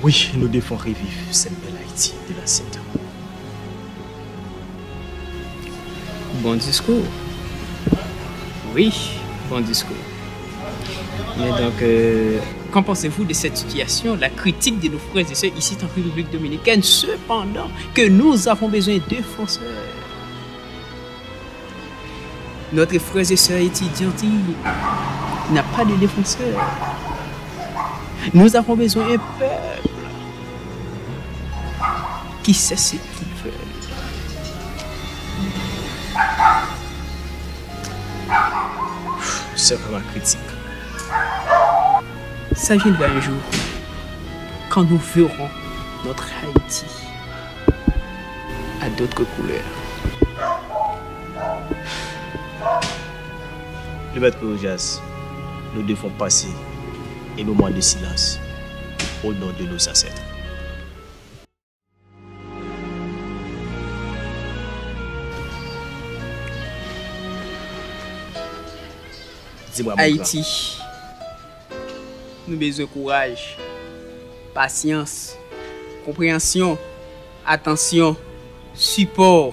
Oui, nous devons revivre cette belle Haïti de l'ancien temps. Bon diskou. Wi, bon diskou. Mais donc, euh, qu'en pensez-vous de cette situation, la critique de nos frères et sœurs ici en République dominicaine, cependant que nous avons besoin de défenseurs? Notre frères et sœurs étudiants n'a pas de défenseur. Nous avons besoin d'un peuple qui sait ce qu'il veut. C'est vraiment critique. Ça viendra un jour quand nous verrons notre Haïti à d'autres couleurs. Le maître Rojas, nous devons passer un moment de silence au nom de nos ancêtres. Di mwen, mon gran. Ayiti, nou bezwen kouraj, pasyans, konpreyansyon, atansyon, sipò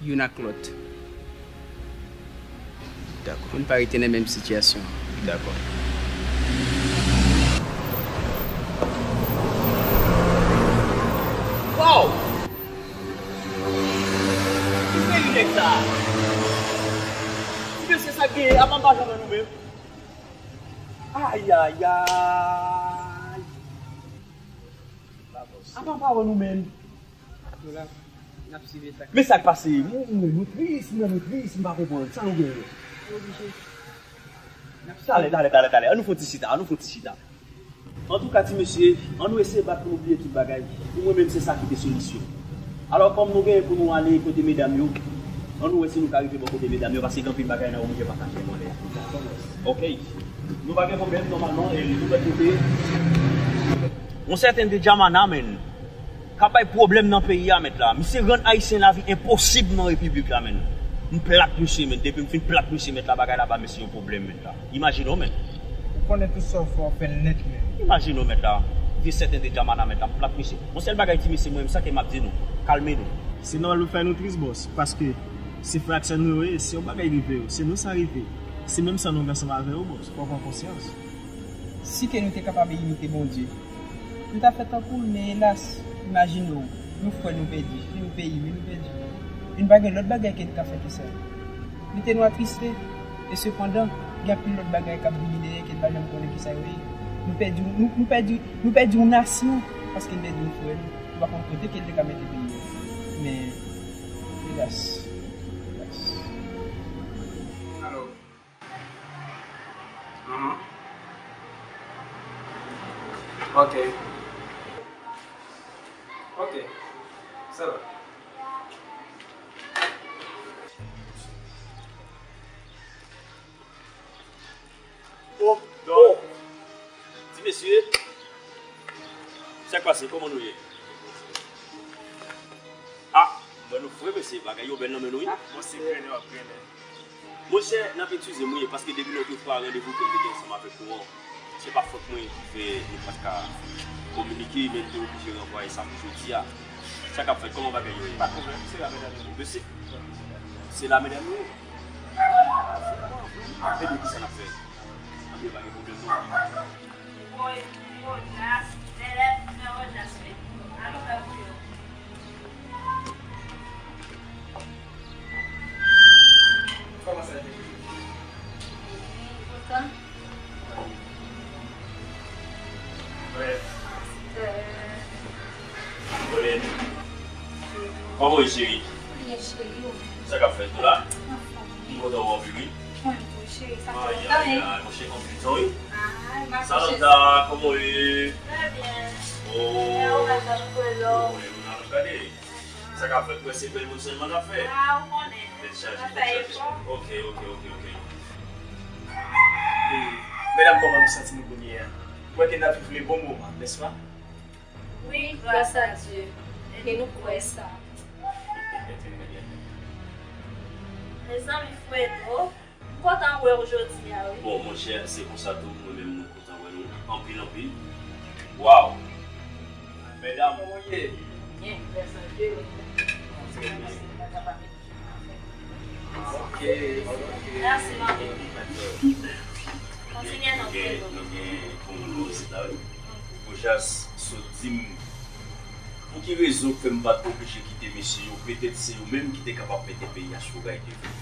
youn ak lòt. Dakò. Pou n pa rete nan menm sitiyasyon an. Dakò. Wow! Ki peyi nèg sa a? Ti mesye sa k genyen, apa m pa janm wè nou menm? Ayayay! Apa m pa wè nou menm? Nou la, n ap swiv esak. Men sa k pase? Mwen, mwen, nou tris, mwen, nou tris, m pa konprann. Sa nou genyen? Nou oblije. N ap swiv. Talè, talè, talè, talè. Ann nou fè yon ti chita, ann nou fè yon ti chita. Antouka, ti mesye, ann nou eseye bat pou nou bliye tout bagay. Pou mwen menm, se sa ki te solisyon. Alò, kòm nou genyen pou nou ale kote medam yo, ann nou wè si nou ka rive bò kote medam yo, paske gen anpil bagay n a oblije pataje anlè a. Ok. Nou pa gen pwoblèm, nòmalman, e nou mèt kote. Yon sèten de Jamana, menn, k ap bay pwoblèm nan peyi a, mèt la. Misye rann Ayisyen lavi enposib nan repiblik la, menn. M plat misye, menn. Depi m fin plat misye, mèt la, bagay la ba mesye yon pwoblèm, mèt la. Imajine w, menn. Ou konnen tout sa w fè, w fè l nèt, menn. Imajine w, mèt la. Vye sèten de Jamana, mèt la, m plat misye. Yon sèl bagay, ti mesye, mwen menm, sa ke m ap di nou, kalme nou. Se nòmal pou fè nou tris, bòs, paske se frè ak sè nou yo ye. Si yon bagay rive yo, se nou sa rive. Se menm san nou gen ansanm avè yo, bòs. Fò w pran konsyans. Si ke nou te kapab imite Bondye, nou ta fè tankou l, men elas, imajine w, yon frè nou pèdi, yon peyi, wi, nou pèdi. E nou pa gen lòt bagay ke nou ka fè ke sa. Mete nou atriste. E sepandan, gen anpil lòt bagay k ap vini dèyè ke n pa janm konnen kisa yo ye. Nou pèdi, nou, nou pèdi, nou pèdi yon nasyon paske n pèdi yon frè nou. Nou pa konn kote ke l te ka mete peyi a. Men, elas, elas. Alò, Mhm. Ok. Ok. Sa va. Oh, oh. Ti mesye, sa k pase? Kòman nou ye? Ah, mwen nou fre mesye, bagay yo bèl nan men nou, wi. Bon, se grennen w ap grennen. Monchè, n ap eskize m wi, paske depi lòt fwa randevou ke m te gen ansanm avèk ou an, se pa fòt mwen ki fè nou pa t ka kominike, men m te oblije ranvwaye sa pou jodi a. Sa k ap fèt? Kòman bagay yo ye? Pa t pwoblèm, se la medam yo. Mesye, se la medam yo. Ebyen, kisa n ap fè? Ebyen, pa gen pwoblèm non. Woy, Rojas, bèlè, men Rojas, wi. Alò, fè pou yo. Kòman sa ye? Kontan. Brèf. Euh. Kòman w ye, cheri? Byen, cheri, ou menm? Sa k ap fèt, ou la? Anfòm, wi. M kontan wè w anpil, wi. Mwen tou, cheri, sa fè lontan, hein? Ay, ay, ay, monchè, anpil tan, wi. Ay, m ap cheri. Samantha, kòman w ye? Trè byen. Oh. Lè ou mèt ap kwè lò. Oh, lè nou ap gade. Sa k ap fèt, kwè se bèl moun sèlman n ap fè. Ah, ou konnen. Tèt chaje, tèt chaje. Ok, ok, ok, ok. E, medam, kòman nou santi nou kounye a? M kwè ke n ap viv le bon moman, nèspa? Wi, gras a Dye. E nou kwè sa. Mezanmi, Fredo, m kontan wè w jodi a, wi. Bon, monchè, se konsa tou, mwen menm, mwen kontan wè nou anpil, anpil. Waw! Medam, kòman w ye? Byen, gras a Dye. Trè byen. Mwen pa ka pa met kè m avè w. Ok, ok. Mèsi, manmi. Kontinye non, Fredo. Nou gen, nou gen pou moun nou isit la, wi. Gojas sot di m, pou ki rezon k fè m pa t oblije kite mesye yo, petèt se yo menm ki te kapab mete peyi a sou ray devan.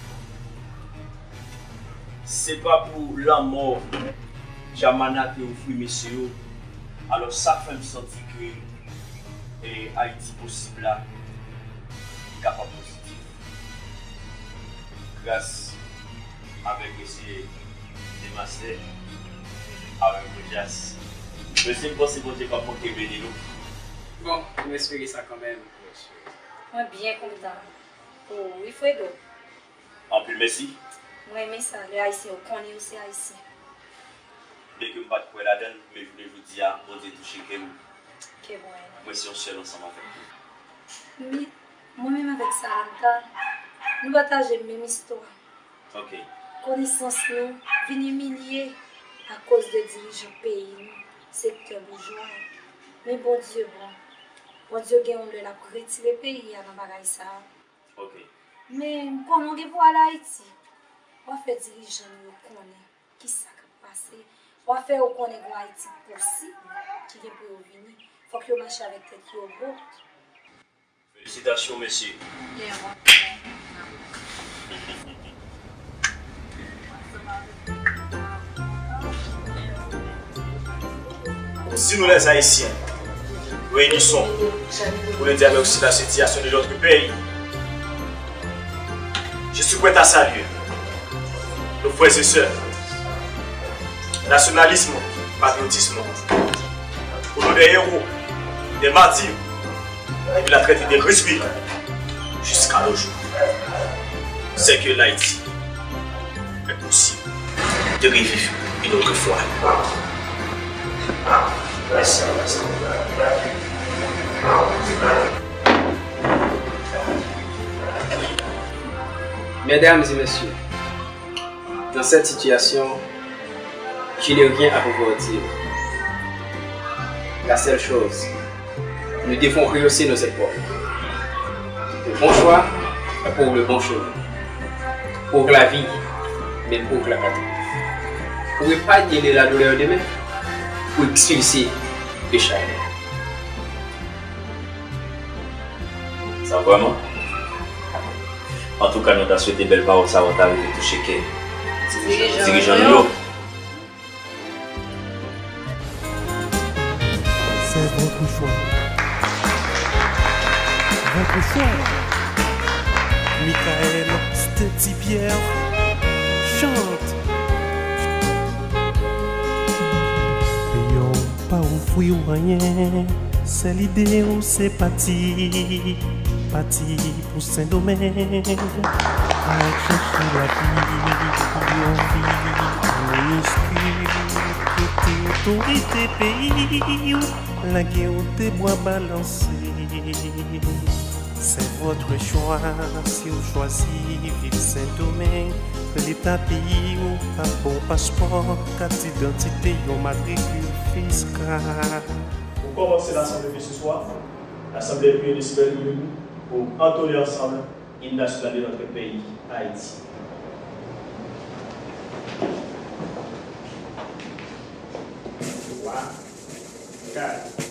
Se pa pou lanmò Djamana te ofri mesye yo. Alò, sa fè m santi ke, e, Ayiti posib la, li kapab positif. Gras avèk mesye Demaster, avèk Gojas. Mesye, m panse Bondye p ap manke beni nou. Bon, nou espere sa kanmenm. Mwen byen kontan pou ou, wi, Fredo. Anpil mèsi. Mwen renmen sa, lè Ayisyen yo konnen yo se Ayisyen. Byenke m pa t kwè ladan l, men jounen jodi a, Bondye touche kè m. Ke Bondye. Mwen se yon sèl ansanm avèk ou. Men, mwen menm avèk Samantha, nou pataje menm istwa. Ok. Konesans nou vin imilye akoz de dirijan peyi nou, sektè boujwa. Men Bondye bon. Bondye gen yon lè l ap retire peyi a nan bagay sa a. Ok. Men, m konnen w gen pou w al Ayiti. W a fè dirijan nou yo konnen kisa k ap pase. W a fè yo konnen gon Ayiti posib ki gen pou yo vini. Fòk yo mache avèk tèt yo wo. Felisitasyon, mesye. Si nous les Haïtiens réunissons pour le dialogue sur la situation de notre pays, je suis prêt à saluer nos frères et sœurs. Nationalisme, patriotisme, pour nos héros, des martyrs, et puis la traite des respects jusqu'à nos jours. C'est que l'Haïti est possible de revivre une autre fois. Merci. Mesdames et messieurs, dans cette situation, je n'ai rien à pouvoir dire. La seule chose, nous devons rehausser nos épaules. Le bon choix pour le bon chemin. Pour la vie, mais pour la patrie. Pour épargner de la douleur demain, pour expulser le chagrin. Sa vrèman? Antouka, nou ta swete bèl pawòl sa yo ta rive touche kè dirijan nou yo. C'est votre choix. Votre choix. Michael Steady Pierre chante. Peyi w pa ofri w anyen, sèl ide w se pati, pati pou Sendomeng. Al chèche lavi, yon vi meyè ke kote otorite peyi w lage w de bwa balanse. C'est votre choix si w chwazi viv Sendomeng. Leta peyi w ap ba w paspò, kat idantite, yon matrikil fiskal. Pour commencer l'assemblée de ce soir, l'Assemblée est priée de se faire l'hymne pour entonner ensemble l'hymne national de notre pays, Haïti. Trois, quatre.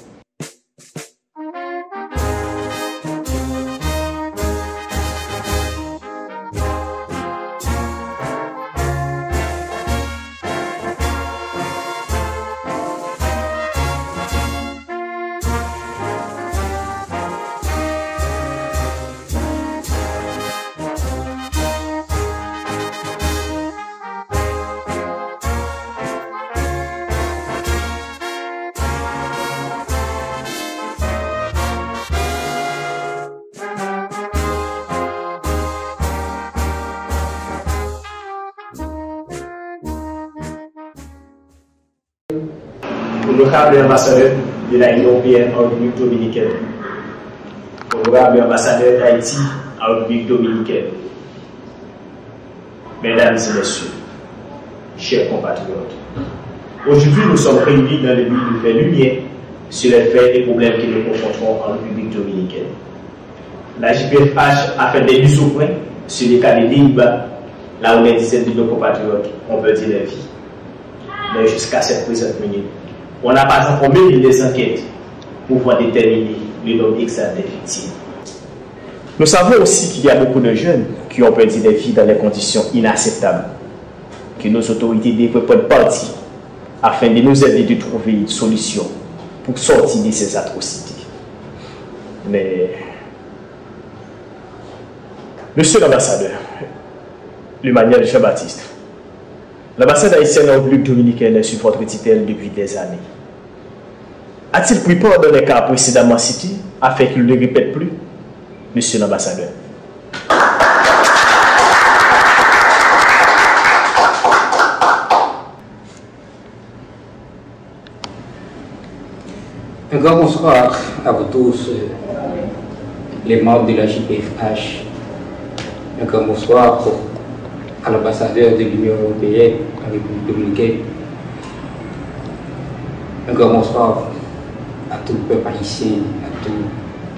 Honorable ambassadeur de l'Union européenne en République dominicaine. Honorable ambassadeur d'Haïti en République dominicaine. Mesdames et messieurs, chers compatriotes, aujourd'hui nous sommes réunis dans le but de faire lumière sur les faits et problèmes que nous confrontons en République dominicaine. La J P F H a fait des mises au point Sur les cas des Pays-Bas, là où les dizaines de nos compatriotes ont perdu leur vie. Mais jusqu'à cette présente minute, on n'a pas encore mené les enquêtes pouvant déterminer le nombre exact des victimes. Nous savons aussi qu'il y a beaucoup de jeunes qui ont perdu des vies dans des conditions inacceptables, que nos autorités devraient prendre parti afin de nous aider de trouver une solution pour sortir de ces atrocités. Mais, monsieur l'ambassadeur, Emmanuel Jean-Baptiste, l'ambassade haïtienne en République dominicaine est sous votre tutelle depuis des années. A-t-il pris part dans les cas précédemment cités afin qu'ils ne répètent plus, monsieur l'ambassadeur? Un grand bonsoir à vous tous, euh, les membres de la J P F H. Un grand bonsoir à l'ambassadeur de l'Union européenne en République dominicaine. Un grand bonsoir à tout le peuple haïtien, à toute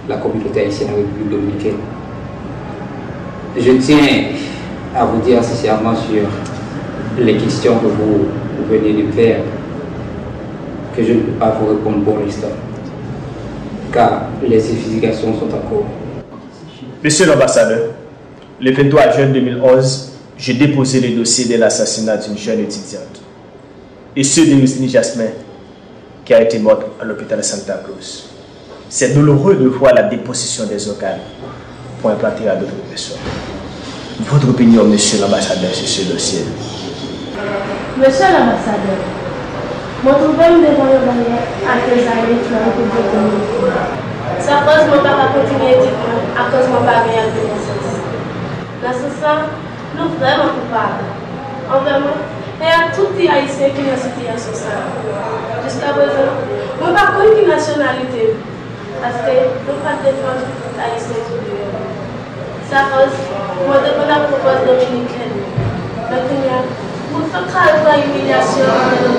la communauté haïtienne en République dominicaine. Je tiens à vous dire sincèrement sur les questions que vous venez de me faire que je ne peux pas vous répondre pour l'instant, car les investigations sont en cours. Monsieur l'ambassadeur, le vingt-trois juin deux mille onze, j'ai déposé le dossier de l'assassinat d'une jeune étudiante, et ce de Rusny Jasmin, qui a été morte à l'hôpital Santa Cruz. C'est douloureux de voir la dépossession des organes pour implanter à d'autres personnes. Votre opinion, monsieur l'ambassadeur, sur ce dossier? Mesye Lanbasadè, mwen twouve m devan yon baryè ak rezayis nan Repiblik Dominikèn. Sa kòz mwen pa ka kontinye etid mwen akoz mwen pa gen agreman syantifik. Nan sans sa, nou vrèman koupab anvè mwen e ak tout ti Ayisyen ki nan sitiyasyon sa a. Jiskaprezan, mwen pa konn ki nasyonalite m, paske nou pa t defann tout Ayisyen ki deyò. Sa kòz mwen te konn ap pran pòz dominikèn. Men kounye a, mwen fèk kare pran imilyasyon an nan men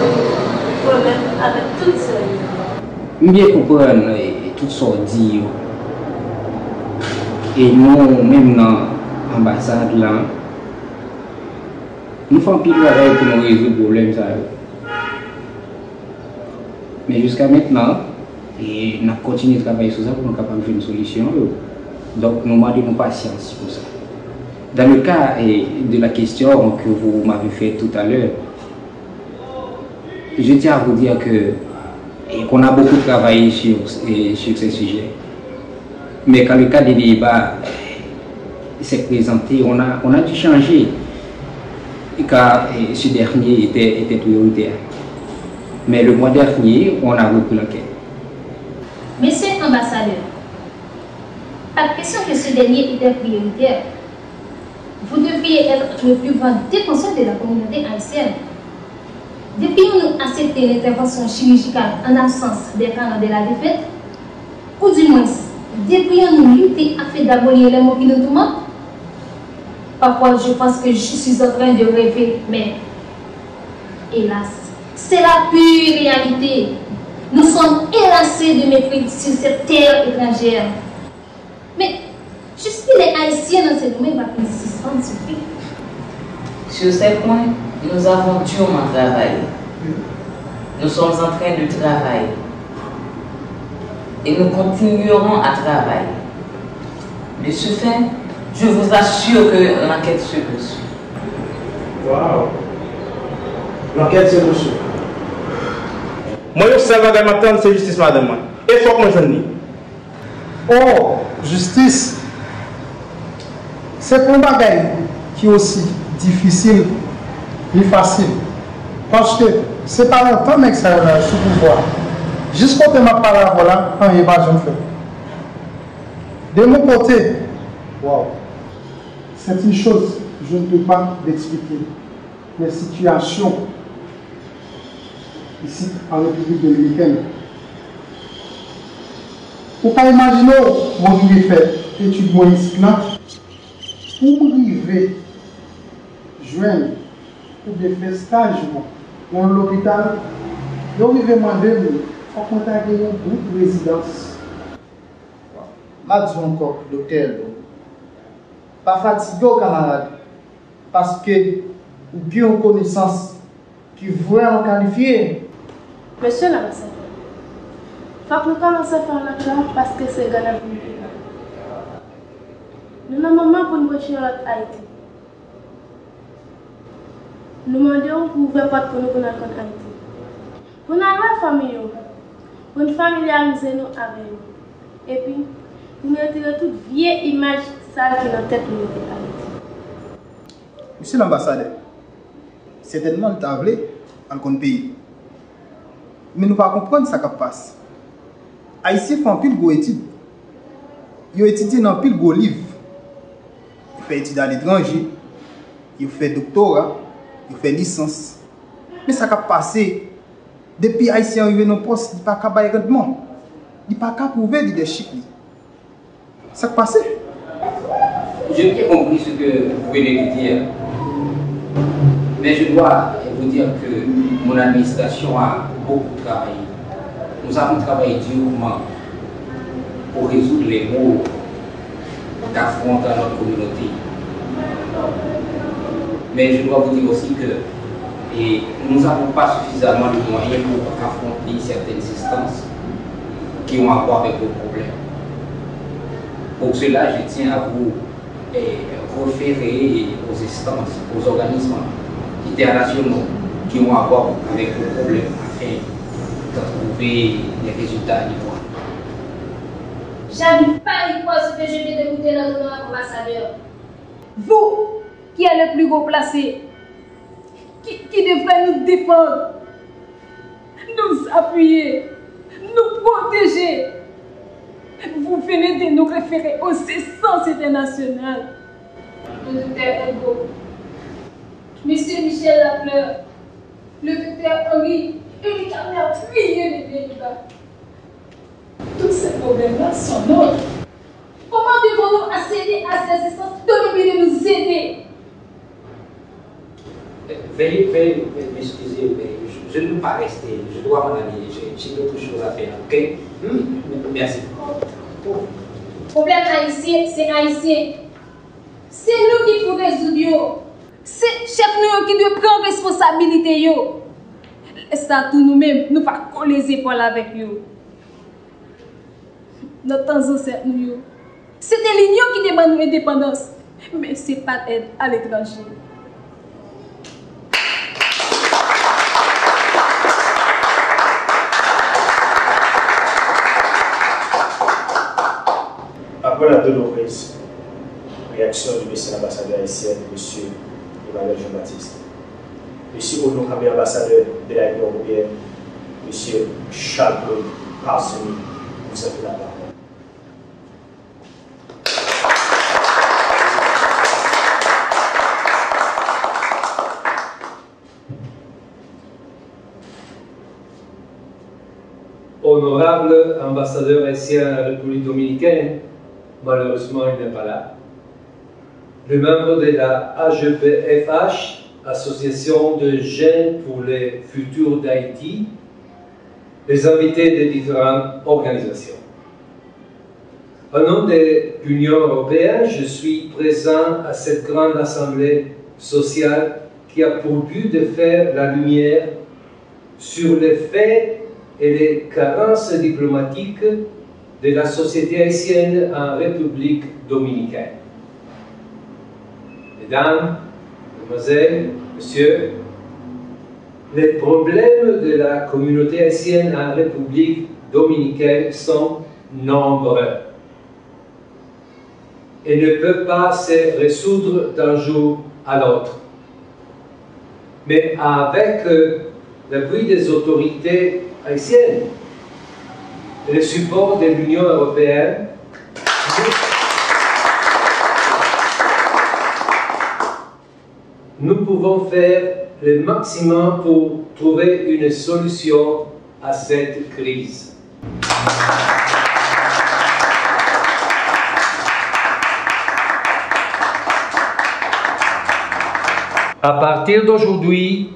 mwen menm avèk tout sè m yo. M byen konprann tout sa w di yo. E nou menm nan anbasad lan, nou fè anpil travay pou nou rezoud pwoblèm sa yo. Men jiska mentnan, e n ap kontinye travay sou sa pou nou kapab jwenn solisyon yo. Donk, nou mande nou pasyans pou sa. Dans le cas, eh, de la question que vous m'avez faite tout à l'heure, je tiens à vous dire que, eh, qu'on a beaucoup travaillé sur, eh, sur ces sujets. Mais quand le cas de débat s'est présenté, on a, on a dû changer, car, eh, ce dernier était, était prioritaire. Mais le mois dernier, on a repris l'enquête. Monsieur Ambassadeur, pas de question que ce dernier était prioritaire. Vous devriez être le plus grand défenseur de la communauté haïtienne. Depi nou aksepte lentèvansyon chirijikal an absans dè paran dè la defèt, ou dimwens, depi nou lite afin daboli elèman ki nan toumant? Parfois, je pense que je suis en train de rêver, mais hélas, c'est la pure réalité. Nous sommes élassés de mépris sur cette terre étrangère. Men, jis kilè Ayisyen nan Sendomeng va fin sispann soufri? Sur ces points, nous avons durement travaillé. Nous sommes en train de travailler. Et nous continuerons à travailler. De ce fait, je vous assure que l'enquête se poursuit. Wow! L'enquête se poursuit. Mwen yon sèl bagay m ap tann se jistis madanm mwen. E fòk mwen jwenn li. Oh, jistis! Se pa yon bagay ki osi difisil ni fasil. Paske se pa lontan nèg sa yo la sou pouvwa a. Jis kote m ap pale avè w la, anyen pa janm fèt. De mon côté, wow, c'est une chose je ne peux pas l'expliquer. Men sitiyasyon isit an Repiblik Dominikèn. Ou ka imajine w, mwen rive fè etid mwen isit la, pou m rive jwenn oubyen fè staj mwen nan yon lopital, yo rive mande m fòk mwen ta gen yon bout rezidans. M ap di w ankò, Doktè Eldo, Pa fatige w, kamarad, paske ou gen yon konesans ki vrèman kalifye. Mesye lanbasadè, fòk nou kòmanse fè yon lòt chwa paske se gad ap vin pi la. Nou nan moman pou n konstwi yon lòt Ayiti. Nou mande w pou w ouvè pòt pou nou pou n al konn Ayiti. Pou n al wè fanmi yo, pou n familyarize nou avè yo. Epi, pou n retire tout vye imaj sal ki nan tèt nou de Ayiti. Mesye lanbasadè, sètènman n ta vle al konn peyi n. Men nou pa konprann sa k ap pase. Ayisyen fè anpil gwo etid. Yo etidye nan anpil gwo liv. Yo fè etid aletranje. Yo fè doktora. Yo fè lisans. Men sa k ap pase, depi Ayisyen an rive nan pòs, li pa ka bay randman. Li pa ka pwouve lidèchip li. Sa k pase? J'ai bien compris ce que vous venez de dire, mais je dois vous dire que mon administration a beaucoup travaillé. Nous avons travaillé durement pour résoudre les maux qu'affronte notre communauté. Mais je dois vous dire aussi que et nous n'avons pas suffisamment de moyens pour affronter certaines instances qui ont à voir avec vos problèmes. Pour cela, je tiens à vous eh, référer aux instances, aux organismes internationaux qui ont à voir avec vos problèmes afin de trouver des résultats adéquats. J'arrive pas à y croire ce que je viens d'écouter là, honorable ambassadeur. Vous, qui êtes le plus haut placé, qui, qui devrait nous défendre, nous appuyer, nous protéger. Vous venez de nous référer aux instances internationales. Le docteur Hugo, Monsieur Michel Lafleur, le docteur Henry, et les camarades priés de Pays-Bas. Tous ces problèmes-là sont nôtres. Comment devons-nous accéder à ces instances dans le but de nous aider? Veuillez, veuillez, veuillez m'excuser, mais je, je ne peux pas rester. Je dois m'en aller. J'ai, j'ai d'autres choses à faire, ok? Hmm? Merci. Pwoblèm ayisyen, se ayisyen. Se nou ki pou rezoud yo. Se chèf nou yo ki dwe pran responsabilite yo. Lè sa tou nou menm, nou pa kole zepòl avèk yo. Nan tan zansèt nou yo, se te linyon ki te ban nou endepandans, men se pa èd aletranje. Apre la douloureuse réaction du messie l'ambassadeur haïtien, monsieur Emmanuel Jean-Baptiste, Mesye onorab e anbasadè de l'Union européenne, Mesye Charles-Claude Parsemy, vous avez la parole. Honorable ambassadeur haïtien à la République dominicaine, malheureusement, il n'est pas là. Les membres de la A G P F H, Association de jeunes pour le futur d'Haïti, les invités des différentes organisations. Au nom de l'Union européenne, je suis présent à cette grande assemblée sociale qui a pour but de faire la lumière sur les faits et les carences diplomatiques de la société haïtienne en République dominicaine. Mesdames, Mesdemoiselles, Messieurs, les problèmes de la communauté haïtienne en République dominicaine sont nombreux et ne peuvent pas se résoudre d'un jour à l'autre. Mais avec, euh, l'appui des autorités haïtiennes et le support de l'Union européenne, nous pouvons faire le maximum pour trouver une solution à cette crise. À partir d'aujourd'hui,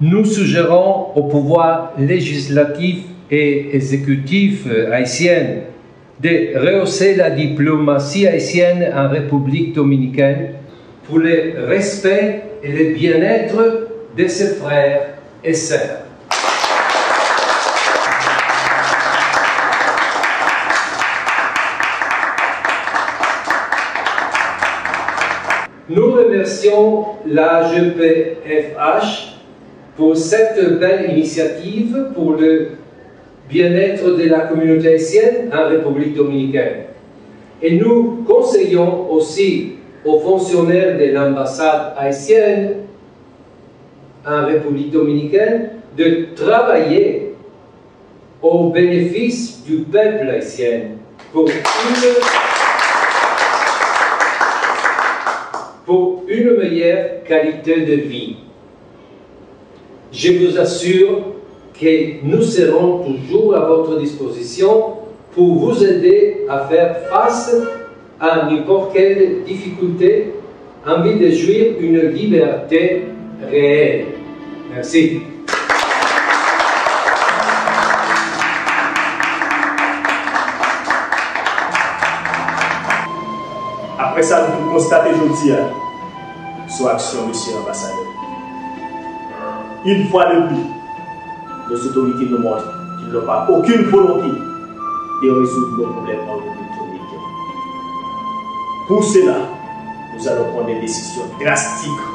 nous suggérons au pouvoir législatif et exécutif haïtien de rehausser la diplomatie haïtienne en République dominicaine pour le respect et le bien-être de ses frères et sœurs. Nous remercions la G P F H pour cette belle initiative pour le bien-être de la communauté haïtienne en République dominicaine. Et nous conseillons aussi aux fonctionnaires de l'ambassade haïtienne en République dominicaine de travailler au bénéfice du peuple haïtien pour une, pour une meilleure qualité de vie. Je vous assure que nous serons toujours à votre disposition pour vous aider à faire face à n'importe quelle difficulté en vue de jouir une liberté réelle. Merci. Apre sa, nou konstate jodi a, sou aksyon mesye anbasadè. Une fois de plus, nos autorités nous montrent qu'ils n'ont pas aucune volonté de résoudre nos problèmes en République dominicaine. Pour cela, nous allons prendre des décisions drastiques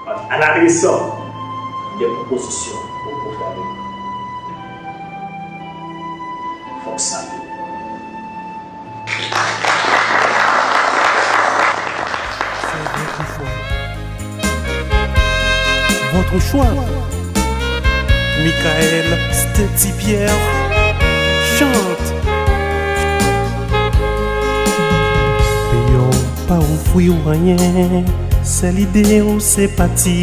en adressant des propositions au gouvernement. Fòk sa rive. C'est votre choix. Votre choix. Michael Stéty Pierre chante. Peyi w pa ofri w anyen, sèl ide w se pati,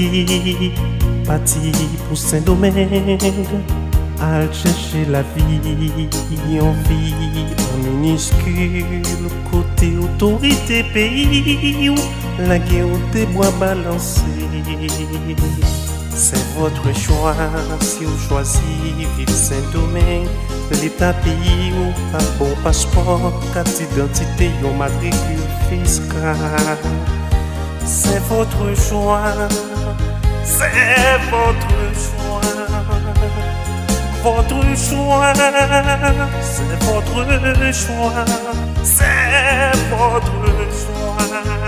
pati pou Sendomeng, al chèche lavi, yon vi an miniskil, kote otorite peyi w lage w de bwa balanse. C'est votre choix si w chwazi viv Sendomeng. Leta peyi w pa ba w paspò, kat idantite, yon matrikil fiskal. C'est votre choix, c'est votre choix, votre choix, c'est votre choix, c'est votre choix.